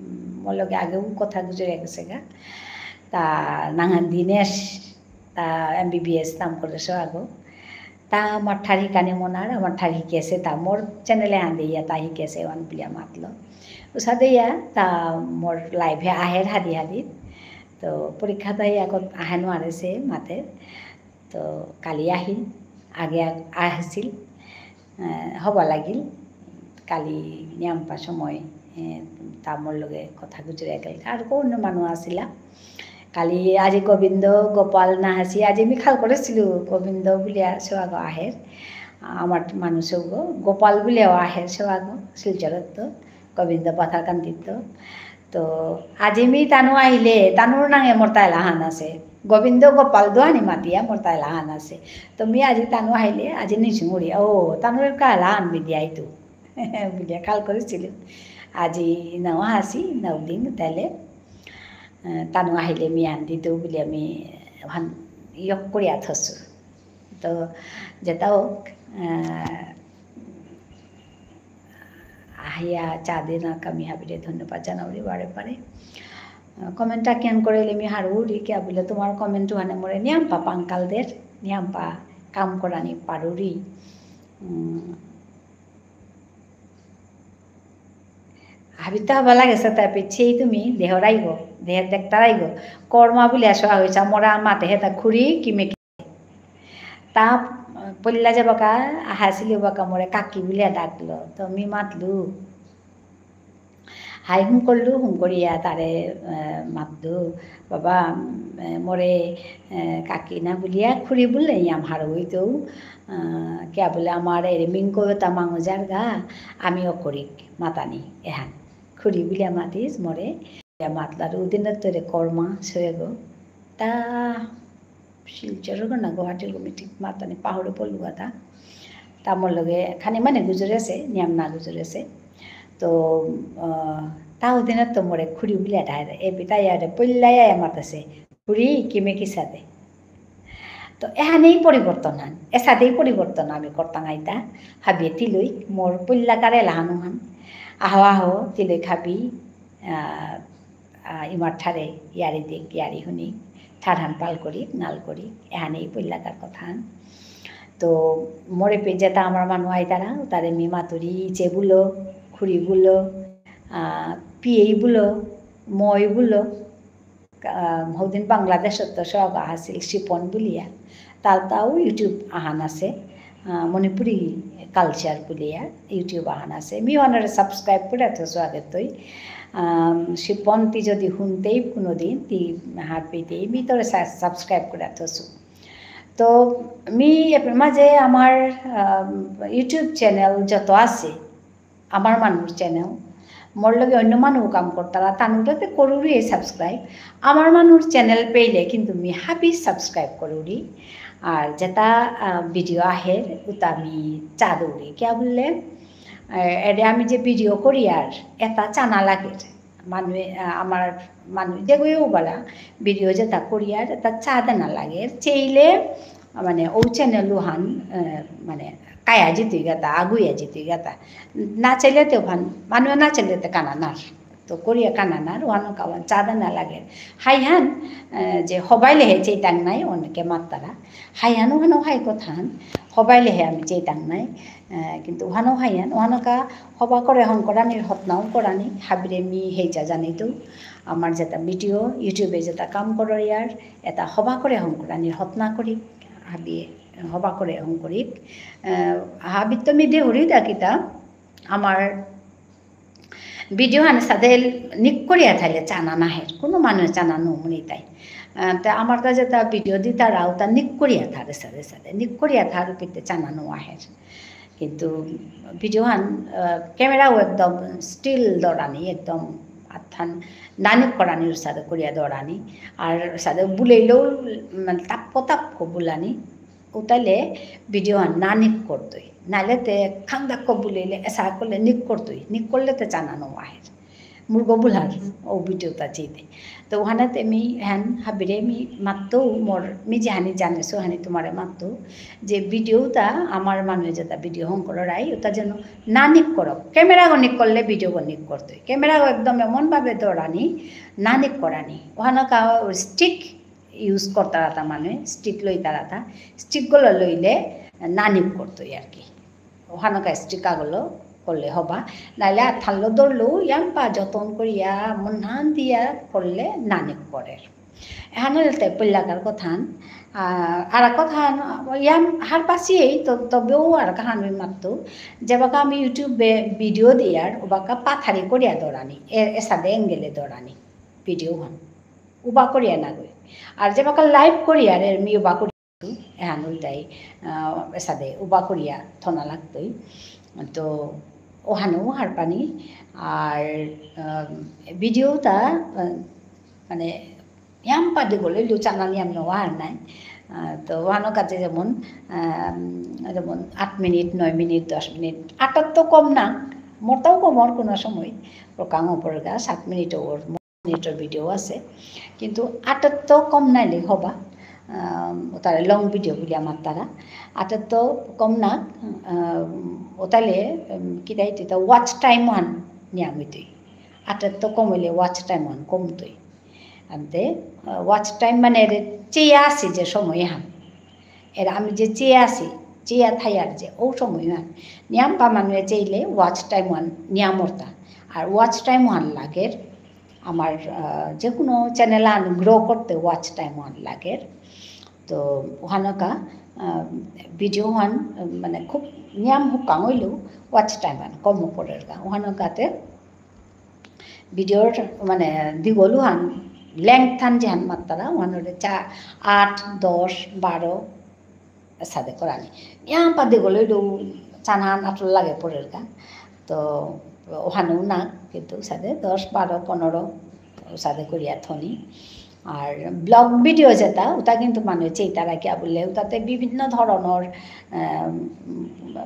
উম, মোর লগে আগেও কথা গুজরে গেসেগা। তা নাঙহান দিনেশ, তা এম বি বি এস কাম করে সৌ আগো। তা আমার ঠার হিকানি মনার, আমার ঠার হিকেসে, তা মোর channel এ আন দিয়া তা হিকেসে ওহান বুলিয়া মাতলো। উসাদে ইয়া, তা মোর live এ আহের হাদি হাদি। তো পরীক্ষা তো ইয়া কত আহে নোয়ারেসে মাতে। তো কালি আহিল, আগে আ-, আহিসিল, আহ, হবা লাগিল। কালি নিয়াম্পা সময়, এ, তা মোর লগে কথা গুজরে গেল। আর কোনো মানু আসিলা। কালি আজি গোবিন্দ, গোপাল না আসি, আজি মি খাল করেসিলু, গোবিন্দ বুলিয়া সৌ আগো আহের। আমার মানু সৌগো, গোপাল বুলিয়াও আহের সৌ আগো, শিলচরত তো, গোবিন্দ পাথারকান্দিত তো। তো আজি মি তানু আহিলে, তানুর নাঙে মোরতা এলাহান আসে। গোবিন্দ গোপাল দুহানি মাতিয়া মোরতা এলাহান আসে। তো মি আজি তানু আহিলে, আজি নিংসিঙুরি, ও, তানুর কা এলাহান মি দিয়াইতু। বুলিয়া খাল করেসিলু। আজি নাও আসি, নাও দিন তাহলে। আহ, তানু আহিলে মি আন দিতু বুলিয়া মি হান ইয়ক করিয়া থসু। তো যেটা হোক, আহ, আহিয়া চা দিনা কা মি হাবিরে ধন্যবাদ জানাউরি বারে বারে। আহ, comment আকিয়ান করেলে মি হারুরি কিয়া বুলে তোমার comment হানে মোরে নিয়াম্পা পাঙ্কাল দের, নিয়াম্পা কাম করানি পারুরি। উম, হাবিতা হবা লাগেসে তা পিছেই তুমি দেহরাইগো, দেহ দেখতারাইগো। কর্মা বুলিয়া সৌ আগো ইসা মোরে মাতে হেতা খুড়ি কিমে তা পল্লা যাবাকা আহাসিলি বাকা মোরে কাকি বুলিয়া ডাকলো। তো মি মাতলু। হাই হুম করলু, হুম করিয়া তারে, আহ, মাতলু, "বাবা, উম, মোরে, আহ, কাকি না বুলিয়া খুড়ি বুললে ইয়াম হারৌ ইতৌ, আহ, কিয়া বুলে আমার এরে মিংকো তা মাঙো যারগা, আমি অকরিক মাতানি এহান।" খুড়ি বুলিয়া মাতিস মোরে, ইয়া মাতলার উদিন তোরে কর্মা সৌগো। তা শিলচরগো না গুয়াহাটিরগো মি ঠিক মাতানি পাহুরে পড়লুগা তা। তা মোর লগে খানি মানে গুজরেসে, নিয়াম না গুজরেসে। তো, আহ, তা উদিন তো মোরে খুড়ি বুলিয়া ডাহে, এ পিতা ইয়ারে পল্লা ইয়া মাতেসে, "খুড়ি, কিমে কিসাদে?" তো এহানেই পরিবর্তন হান, এসাদেই পরিবর্তন আমি করতাম আইতা, হাবিয়ে তিলই, মোর পল্লাকার এলাহানু হান। আহো আহো, তিলই খাবি, আহ, আহ, ইমার ঠারে ইয়ারি দিক, ইয়ারি হুনি, ঠারহান পাল করি, নাল করি, এহানেই পল্লাকার কথা হান। তো মোরে পে যেতা আমার মানু আইতারা, তারে মি মাতুরি, ইচে বুলো, খুড়ি বুলো, আহ, পিয়েই বুলো, মই বুলো, আহ, হৌদিন বাংলাদেশত তো সৌ আগ আছিল শিপন বুলিয়া। তার তাও YouTube আহান আছে, আহ, মণিপুরী culture বুলিয়া YouTube আহান আছে। মি ওনারে subscribe করে থসু আগে তৈ। আম, শিপন তি যদি হুনতেই কোনোদিন, তি হারপেইতেই, মি তোরে সা-, subscribe করে থসু। তো মি এপের মাঝে আমার, আহ, YouTube channel যত আছে, আমার মানুর channel, মোর লগে অন্য মানু কাম করতারা, তানুরাতে করুরি subscribe। আমার মানুর channel পেইলে কিন্তু মি হাবি subscribe করুরি। আর যেটা, আহ, video আহের, উতা মি চা দৌরি। কিয়া বুললে, আহ, এরে আমি যে video করি আর, এটা চা না লাগে। মানুয়ে, আহ, আমার মানু যেগই বালা video যেটা করি আর, এটা চা দেনা লাগে। চেইলে, আহ, মানে, ও channel উহান, আহ, মানে, কায়া জিতুই গাতা, আগুয়া জিতুই গাতা। না চেইলে তে ওহান, মানু না চেইলে তে কানা নার। তো করিয়া কানা নার, ওহানো কাওয়ান চা দেনা লাগে। হাইহান, আহ, যে হবাইলে হে চেইতাং নাই, অনেকে মাত্তারা। হাইহান ওহানো হাই কথান, হবাইলে হে আমি চেইতাং নাই। আহ, কিন্তু ওহানো হাইহান, ওহানোকা হবা করে হঙকরানির হতনাও করানি, হাবিরে মি হেইচা জানিতু। আমার যেটা video, YouTube-এ যেটা কাম করো ইয়ার, এটা হবা করে হঙকরানির হতনা করি, হাবি হবা করে হঙকরি। আহ, হাবিত তো মি দেহুরি ডাকিতা, আমার video হান সাদে নিক করিয়া থাইলে চানা নাহের, কোনো মানুষ চানা নো মনে তাই। আহ, তে আমার কাছে তা video দিতা রাও তা নিক করিয়া থারে সাদে সাদে, নিক করিয়া থার পিতে চানা নো আহের। কিন্তু video হান, আহ, camera-ও একদম still দরানি, একদম আথান নানিক করানি উসাদে করিয়া দরানি। আর সাদে বুলেইলেও মানে তাপ্প তাপ্প বুলানি। উতাইলে video হান নানিক করতই। নাইলে তে খাংদাক্ক বুলেইলে এসা করলে নিক করতই। নিক করলে তে চানা নো আহের। মুরগো বুলার ও video তা চেইতে। তো ওহানাতে মি হান হাবিরে মি মাত্তু মোর মি যেহানি জানেসু হানি তোমারে মাত্তু যে video তা আমার মানু যেটা video হঙকররাই ওটা যেন নানিক করো। Camera গনিক করলে video গনিক করতই। Camera গো একদম এমন ভাবে দরানি, নানিক করানি। ওহানো কা stick use করতারাতা মানু, stick লইতারাতা। Stick গুলো লইলে নানিক করতই আর কি। ওহানকা stick আগলো করলে হবা। নাইলে আথানলো দরলো, ইয়াম্পা যতন করিয়া, মনহান দিয়া করলে নানিক করে। এহান হইতে পল্লাকার কথান। আহ, আর কথান, ইয়াম হারপাসি এই, তো, তবেও আর কাহান ওই মাত্তু। যেবাকা আমি YouTube-এ video দিয়ার, ওবাকা পাথারি করিয়া দরানি, এ-, এসাদে angle-এ দরানি, video হান। উবা করিয়া না গই। আর যেবাকা live করিয়ার, এর মি উবা করি এহান উল্টাই, আহ, এসাদে উবা করিয়া থনা লাগতই। তো ওহানো হারপানি। আর, আহ, video তা, আহ, মানে, ইয়াম্পা দীঘল ইলু চানা নিয়াম নো আর নাই। আহ, তো ওহানো কাজে যেমন, আহ, যেমন আট মিনিট, নয় মিনিট, দশ মিনিট, আটার তো কম না, মোরতাও কম আর কোনো সময়, ওর কাঙ ওপর গা, সাত মিনিট ওর মিনিটর video আছে, কিন্তু আটাত্ত কম নাইলে হবা, আহ, ওতারে long video বুলিয়া মাত্তারা, আটাত্ত কম না, আহ, ওতালে, উম, কিতা ইতে তা watch time হান নিয়াম ইতই, আটাত্ত কম হইলে watch time হান কমতই। আনতে, আহ, watch time মানে এরে চেয়া আসি যে সময় হান, এর আমি যে চেয়া আসি, চেয়া থাইয়ার যে ও সময় হান। নিয়াম পা মানুয়ে চেইলে watch time হান নিয়াম অরতা। আর watch time হান লাগের আমার, আহ, যে কোনো channel হান grow করতে watch time হান লাগের। তো ওহানকা, আহ, video হান, মানে খুব নিয়াম হুকাং হইলেও watch time হান কম পড়ের গা। ওহানকাতে videoর মানে দীঘল হান, length হান যেহান মাত্তারা, ওহানরে চা-, আট, দশ, বারো, সাদে করানি। ইয়াম্পা দীঘল হইলেও চানা আটল লাগে পড়ের গা। তো ওহানেও না, কিন্তু সাদে দশ, বারো, পনেরো, সাদে করিয়া থনি। আর vlog video যেটা, ওটা কিন্তু মানু চেইতারা কিয়া বুললে, ওটাতে বিভিন্ন ধরনর, আহ,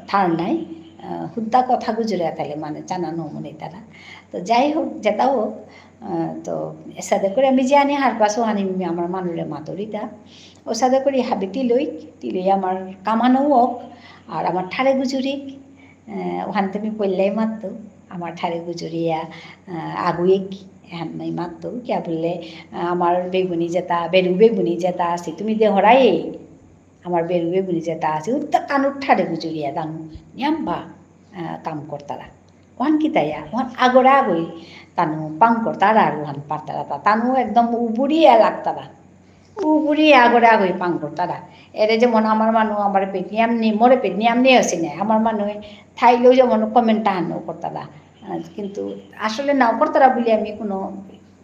ঠার নাই। আহ, হুদ্দা কথা গুজরে তাহলে মানু চানা নমুনি তারা। তো যাই হোক, যেটা হোক, আহ, তো এসাদে করে আমি জানি হারপাসু হানি আমি আমার মানুরে মাতুরিতা। ওসাদে করি হাবি তিলই, তিলই আমার কামানো হোক, আর আমার ঠারে গুজুরিক, আহ, ওহানতে আমি পড়লেই মাততো, আমার ঠারে গুজুরিয়া, আহ, আগুইক, এহান নাই মাততো, কিয়া বুললে, আহ, আমার বেগুনি যেটা, বেরু বেগুনি যেটা আছে, তুমি দেহরাই, আমার বেরু বেগুনি যেটা আছে, উত্তা কানুর ঠারে গুজুরিয়া দানু, নিয়াম্বা, আহ, কাম করতারা। ওহান কিতাইয়া, ওহান আগরে আগই তানু পাং করতারা আর ওহান পারতারা তা। তানু একদম উবুরিয়া লাগতারা। উবুরিয়া আগরে আগই পাং করতারা। এরে যেমন আমার মানু আমার পেট নিয়াম নি, মোরে পেট নিয়াম নি আসি নাই। আমার মানু থাইলেও যেমন comment হানও করতারা। আহ, কিন্তু আসলে নাও করতারা বুলি আমি কোনো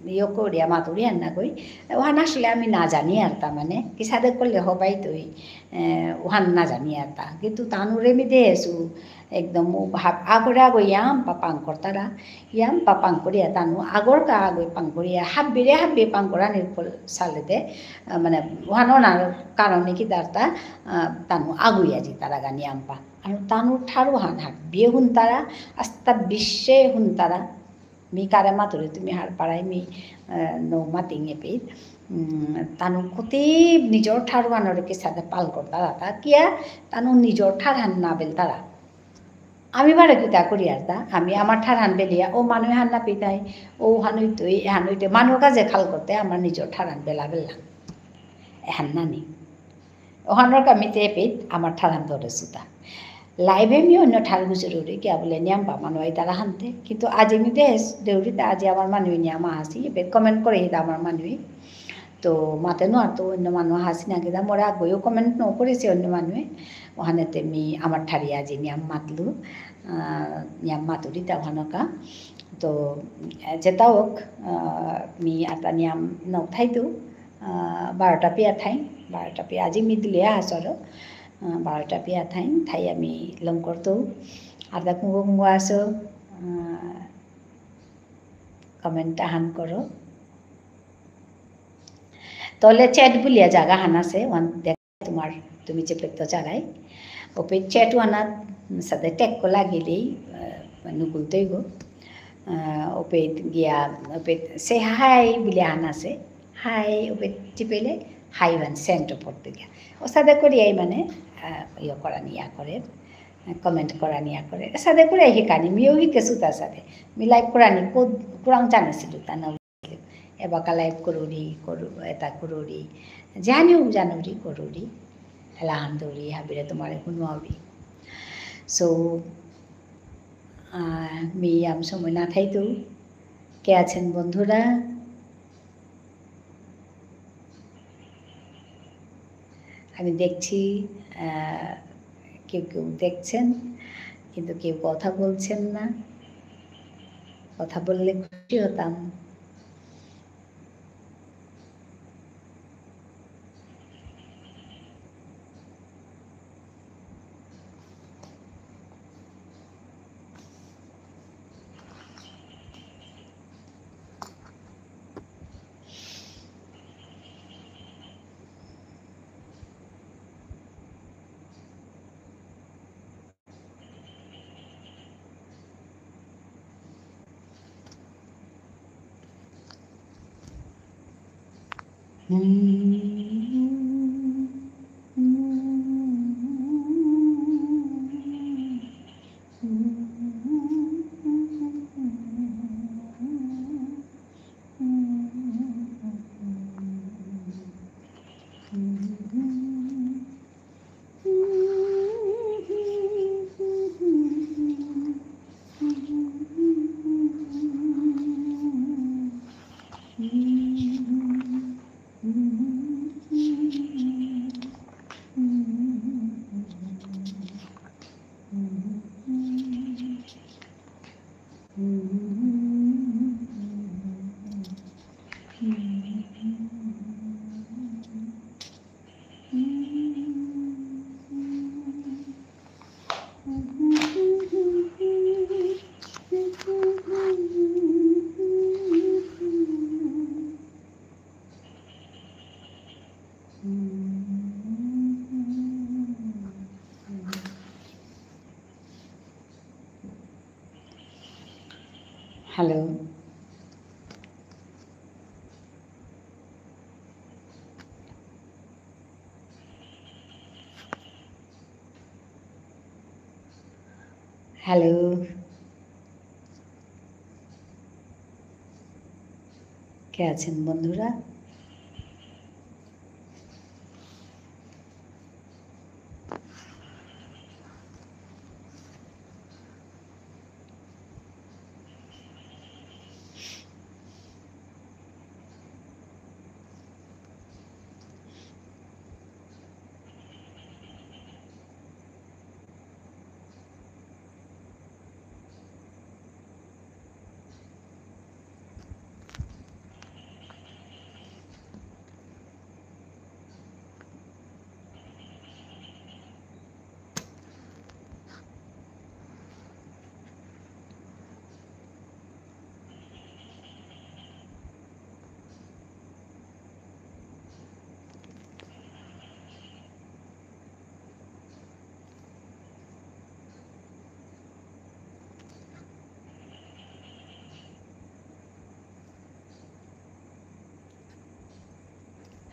ইয়ে করিয়া মাতুরি হান না কই, ওহান আসলে আমি না জানি আর তা মানে, কিসাদে করলে হবাই তুই, এ, ওহান না জানি আর তা। কিন্তু তানুরে মি দেহেসু, একদম ও হাব-, আগরে আগো ইয়াম্পা পাং করতারা, ইয়াম্পা পাং করিয়া তানু, আগর কা আগো পাং করিয়া, হাব্বিরে হাব্বি পাং করানির ফল সালেতে, আ, মানে, ওহান ওনার কারণে কি দারতা, আ, তানু আগুইয়া জিতারা গানি ইয়াম্পা। আর তানু ঠারু হান হাব্বিয়ে হুনতারা, আস্তা বিশ্বে হুনতারা। মি কারে মাতুরি তুমি হার পারাই মি, আহ, নৌ মাতিং এপি। উম, তানু কুতি নিজর ঠার ওহানরে কিসাদে পাল করতারা তা কিয়া তানু নিজর ঠার হান না বেলতারা। আমি বারো কিতা করি আর তা, আমি আমার ঠার হান বেলিয়া, ও মানু হান না পিতাই, ও হানুই তুই, এ হানুই তুই, মানু কাজে খাল করতে আমার নিজর ঠার হান বেলা বেলা। এহান নানি। ওহানর কামিতে এপিত আমার ঠারহান ধরে সুতা। Live এ মি অন্য ঠার গুজরুরি, কিয়া বুলে নিয়াম পা মানু আইতারা হানতে। কিন্তু আজি মি দেশ, দেউরিতে আজি আমার মানু নিয়াম আহাসি, এপে comment করে হিতা আমার মানু। তো মাতে নো আর তো অন্য মানু আহাসি না কিতা, মোরে আগেও comment নো করেসে অন্য মানু। ওহানেতে মি আমার ঠারি আজি নিয়াম মাতলু, আহ, নিয়াম মাতুরিতা ওহানকা। তো, আহ, যেতা হোক, আহ, মি আতা নিয়াম নক থাইতু, আহ, বারোটা পিয়া থাই, বারোটা পিয়া, আজি মি দিলে আহাসু আরো, আহ, বারোটা পিয়া থাই, থাই আমি লম করতু। আর দা কুঙ্গো কুঙ্গো আসো, আহ, comment আহান করো। তলে chat বুলিয়া জাগা হান আসে, ওহান দেখ তোমার, তুমি চেপেক তো জাগাই। ওপে chat ওহানাত সাদে tag কো লাগিলেই, আহ, নুকুলতেই গো। আহ, ওপে গিয়া, ওপে say hi বুলিয়া হান আসে। Hi, ওপে টিপেলে hi ওহান send ওপর দিকে। ও সাদে করিয়াই মানে, আহ, ইয়ে করানি ইয়া করে, comment করানি ইয়া করে। সাদে করিয়াই হিকানি, মিও হিকেসু তা সাদে। মি live করানি কো-, কুরাং জানেসিলু তা না। এবাকা live করুরি, করু-, এতা করুরি। জানিও জানুরি, করুরি। এলাহান দৌরি, হাবিরে তোমারে হুনুয়াউরি। So, আহ, মি ইয়াম সময় না থাইতু। কে আছেন বন্ধুরা? আমি দেখছি, আহ, কেউ কেউ দেখছেন, কিন্তু কেউ কথা বলছেন না। কথা বললে খুশি হতাম। Hello. Hello. কে আছেন বন্ধুরা?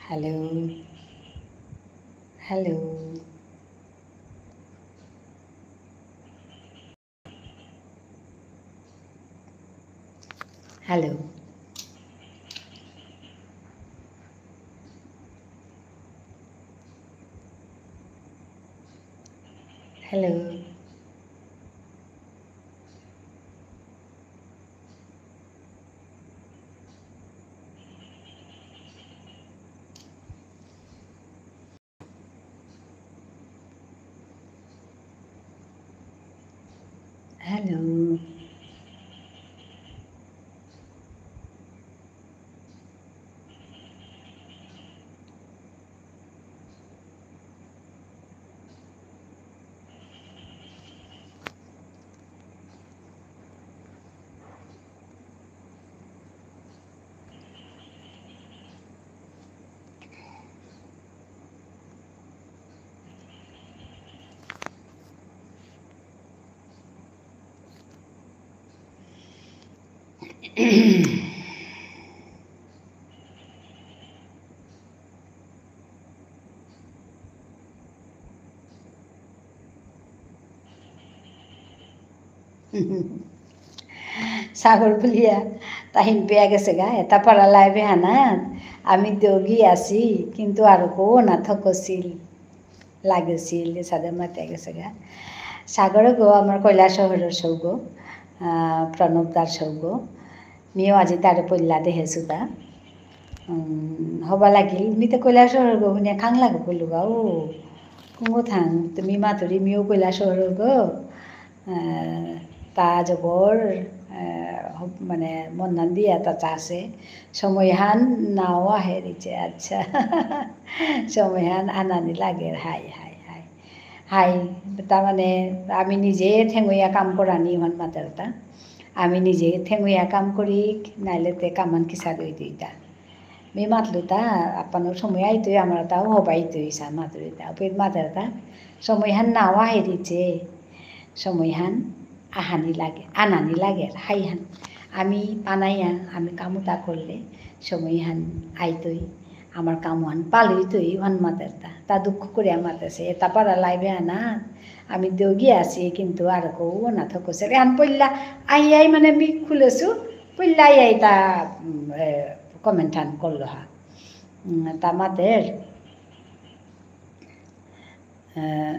Hello. Hello. Hello. Hello. Hello. সাগর বুলিয়া, তাহিন পেয়া গেছেগা, এতা পারা live এহানাত, আমি দুগি আসি, কিন্তু আরকো না থকসিল। লাগেসিল, সাদে মাতে গেছেগা। সাগরগো আমার কৈলাসহরর সৌগ, আহ, প্রণবদার সৌগ। মিও আজি তারে পইলা দেহেসুতা। উম, হবা লাগিল, মি তে কৈলাসহরগো হুনে খাং লাগো কইলুগা, ও, কুঙগো থাং, তে মি মাতুরি মিও কৈলাসহরগো। আহ, তা জবর, আহ, হব-, মানে, মন্নান দিয়া তা চাসে। সময়হান নাও আহেরিছে, আচ্ছা। সময়হান আনানি লাগের, হাই, হাই, হাই। হাই, তার মানে, আমি নিজে ঠেঙুইয়া কাম করানি ইহান মাতেরতা। আমি নিজে ঠেঙুইয়া কাম করি, নাইলে তে কামান কিসা দই দইতা। মি মাতলুতা, আপানোর সময় আইতই, আমার তাও হবাইতই, সা মাতুরিতা। উপেত মাতেরতা, সময়হান নাও আহেরিছে। সময়হান আহানি লাগে, আনানি লাগে, হাইহান। আমি পানাইয়া, আমি কামুতা করলে সময়হান আইতই, আমার কামহান পালইতই, ইহান মাতেরতা। তা দুঃখ করিয়া মাতেসে, এতা পারা live এহানাত, আমি দুগি আসি, কিন্তু আরকো না থকসে। এহান পইলা, আই আই মানে মি খুলেসু, পইলা আই আই তা, উম, এ, comment হান করলো হা। উম, তা মাতের, এ,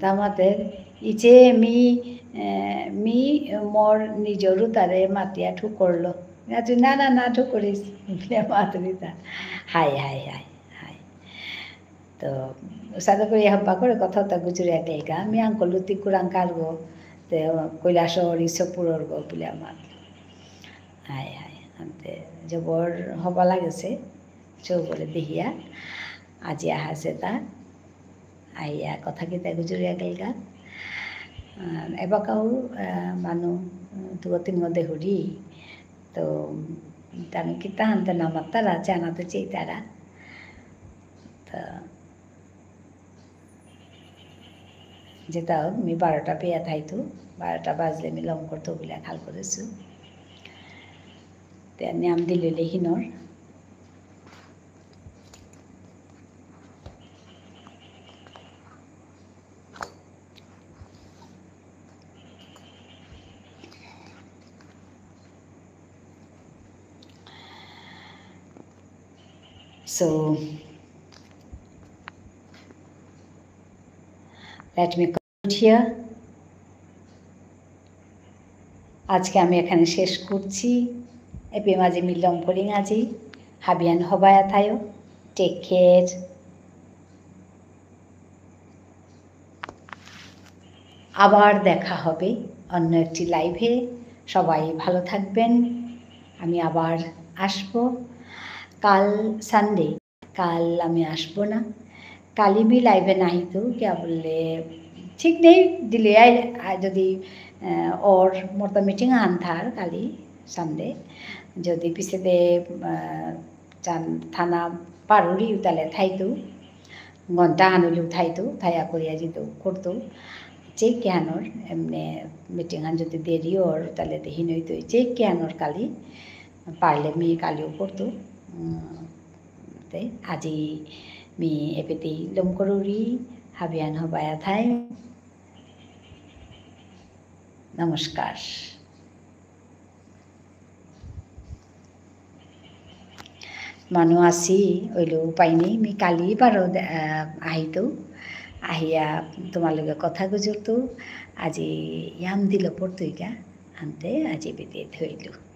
তা মাতের, ইচে মি, এ, মি মোর নিজর উতারে মাতিয়া ঠুকরলো। না, তুই না, না, না ঠুকরিস, বুলে মাতুরিতা। হাই, হাই, হাই, হাই। তো, সাদে করে হব্বা করে কথা তা গুজুরিয়া গেলগা। মি আঙকরলু তি কুরাং কারগো, তে কৈলাসহর ইসপুরর গো বুলে আমার। হাই, হাই, আনতে জবর হবা লাগেসে। চৌগরে দেহিয়া, আজি আহাসে তা, আইয়া কথা কিতা গুজুরিয়া গেলগা। আহ, এবাকাও, আহ, মানু, উম, দুগো তিনগো দেহুরি, তো, তানু কিতা হানতে না মাত্তারা, চানা তো চেইতারা। তো, যেতা হোক, মি বারোটা পেয়া থাইতু, বারোটা বাজলে মি লম করতু বুলে খাল করেসু। তে নিয়াম দিলে হিনর। So, let me conclude here. আজকে আমি এখানে শেষ করছি। এপি মাঝে মিলম করিং আজি। হাবিয়ান হবায়া থায়ো। Take care. আবার দেখা হবে অন্য একটি live-এ। সবাই ভালো থাকবেন। আমি আবার আসবো কাল Sunday। কাল আমি আসবো না। কালি মি live-এ নাহিতু, কিয়া বুললে, ঠিক নেই, delay আই, আ, যদি, আ, অর মোর তো meeting আহান থার কালি Sunday। যদি পিছেদে, আ, চান থানা পারুরি উতালে থাইতু, ঘন্টা হানুলি উঠাইতু, থায়া করিয়া যিতু করতু, চেক কিহানর, এমনে meeting হান যদি দেরি অর, তাহলে দেহি নইতু, চেক কিহানর কালি, পারলে মি কালিও করতু। উম, তে আজি মি এপেতি লম করুরি, হাবিয়ান হবায়া থাই। নমস্কার। মানু আসি, ওইলো উপায় নেই, মি কালি বারো দে-, আহ, আহিতু, আহিয়া তোমার লগে কথা গুজরতু, আজি ইয়াম দিল পড়তুইগা, আনতে আজি বিদায় থইলু।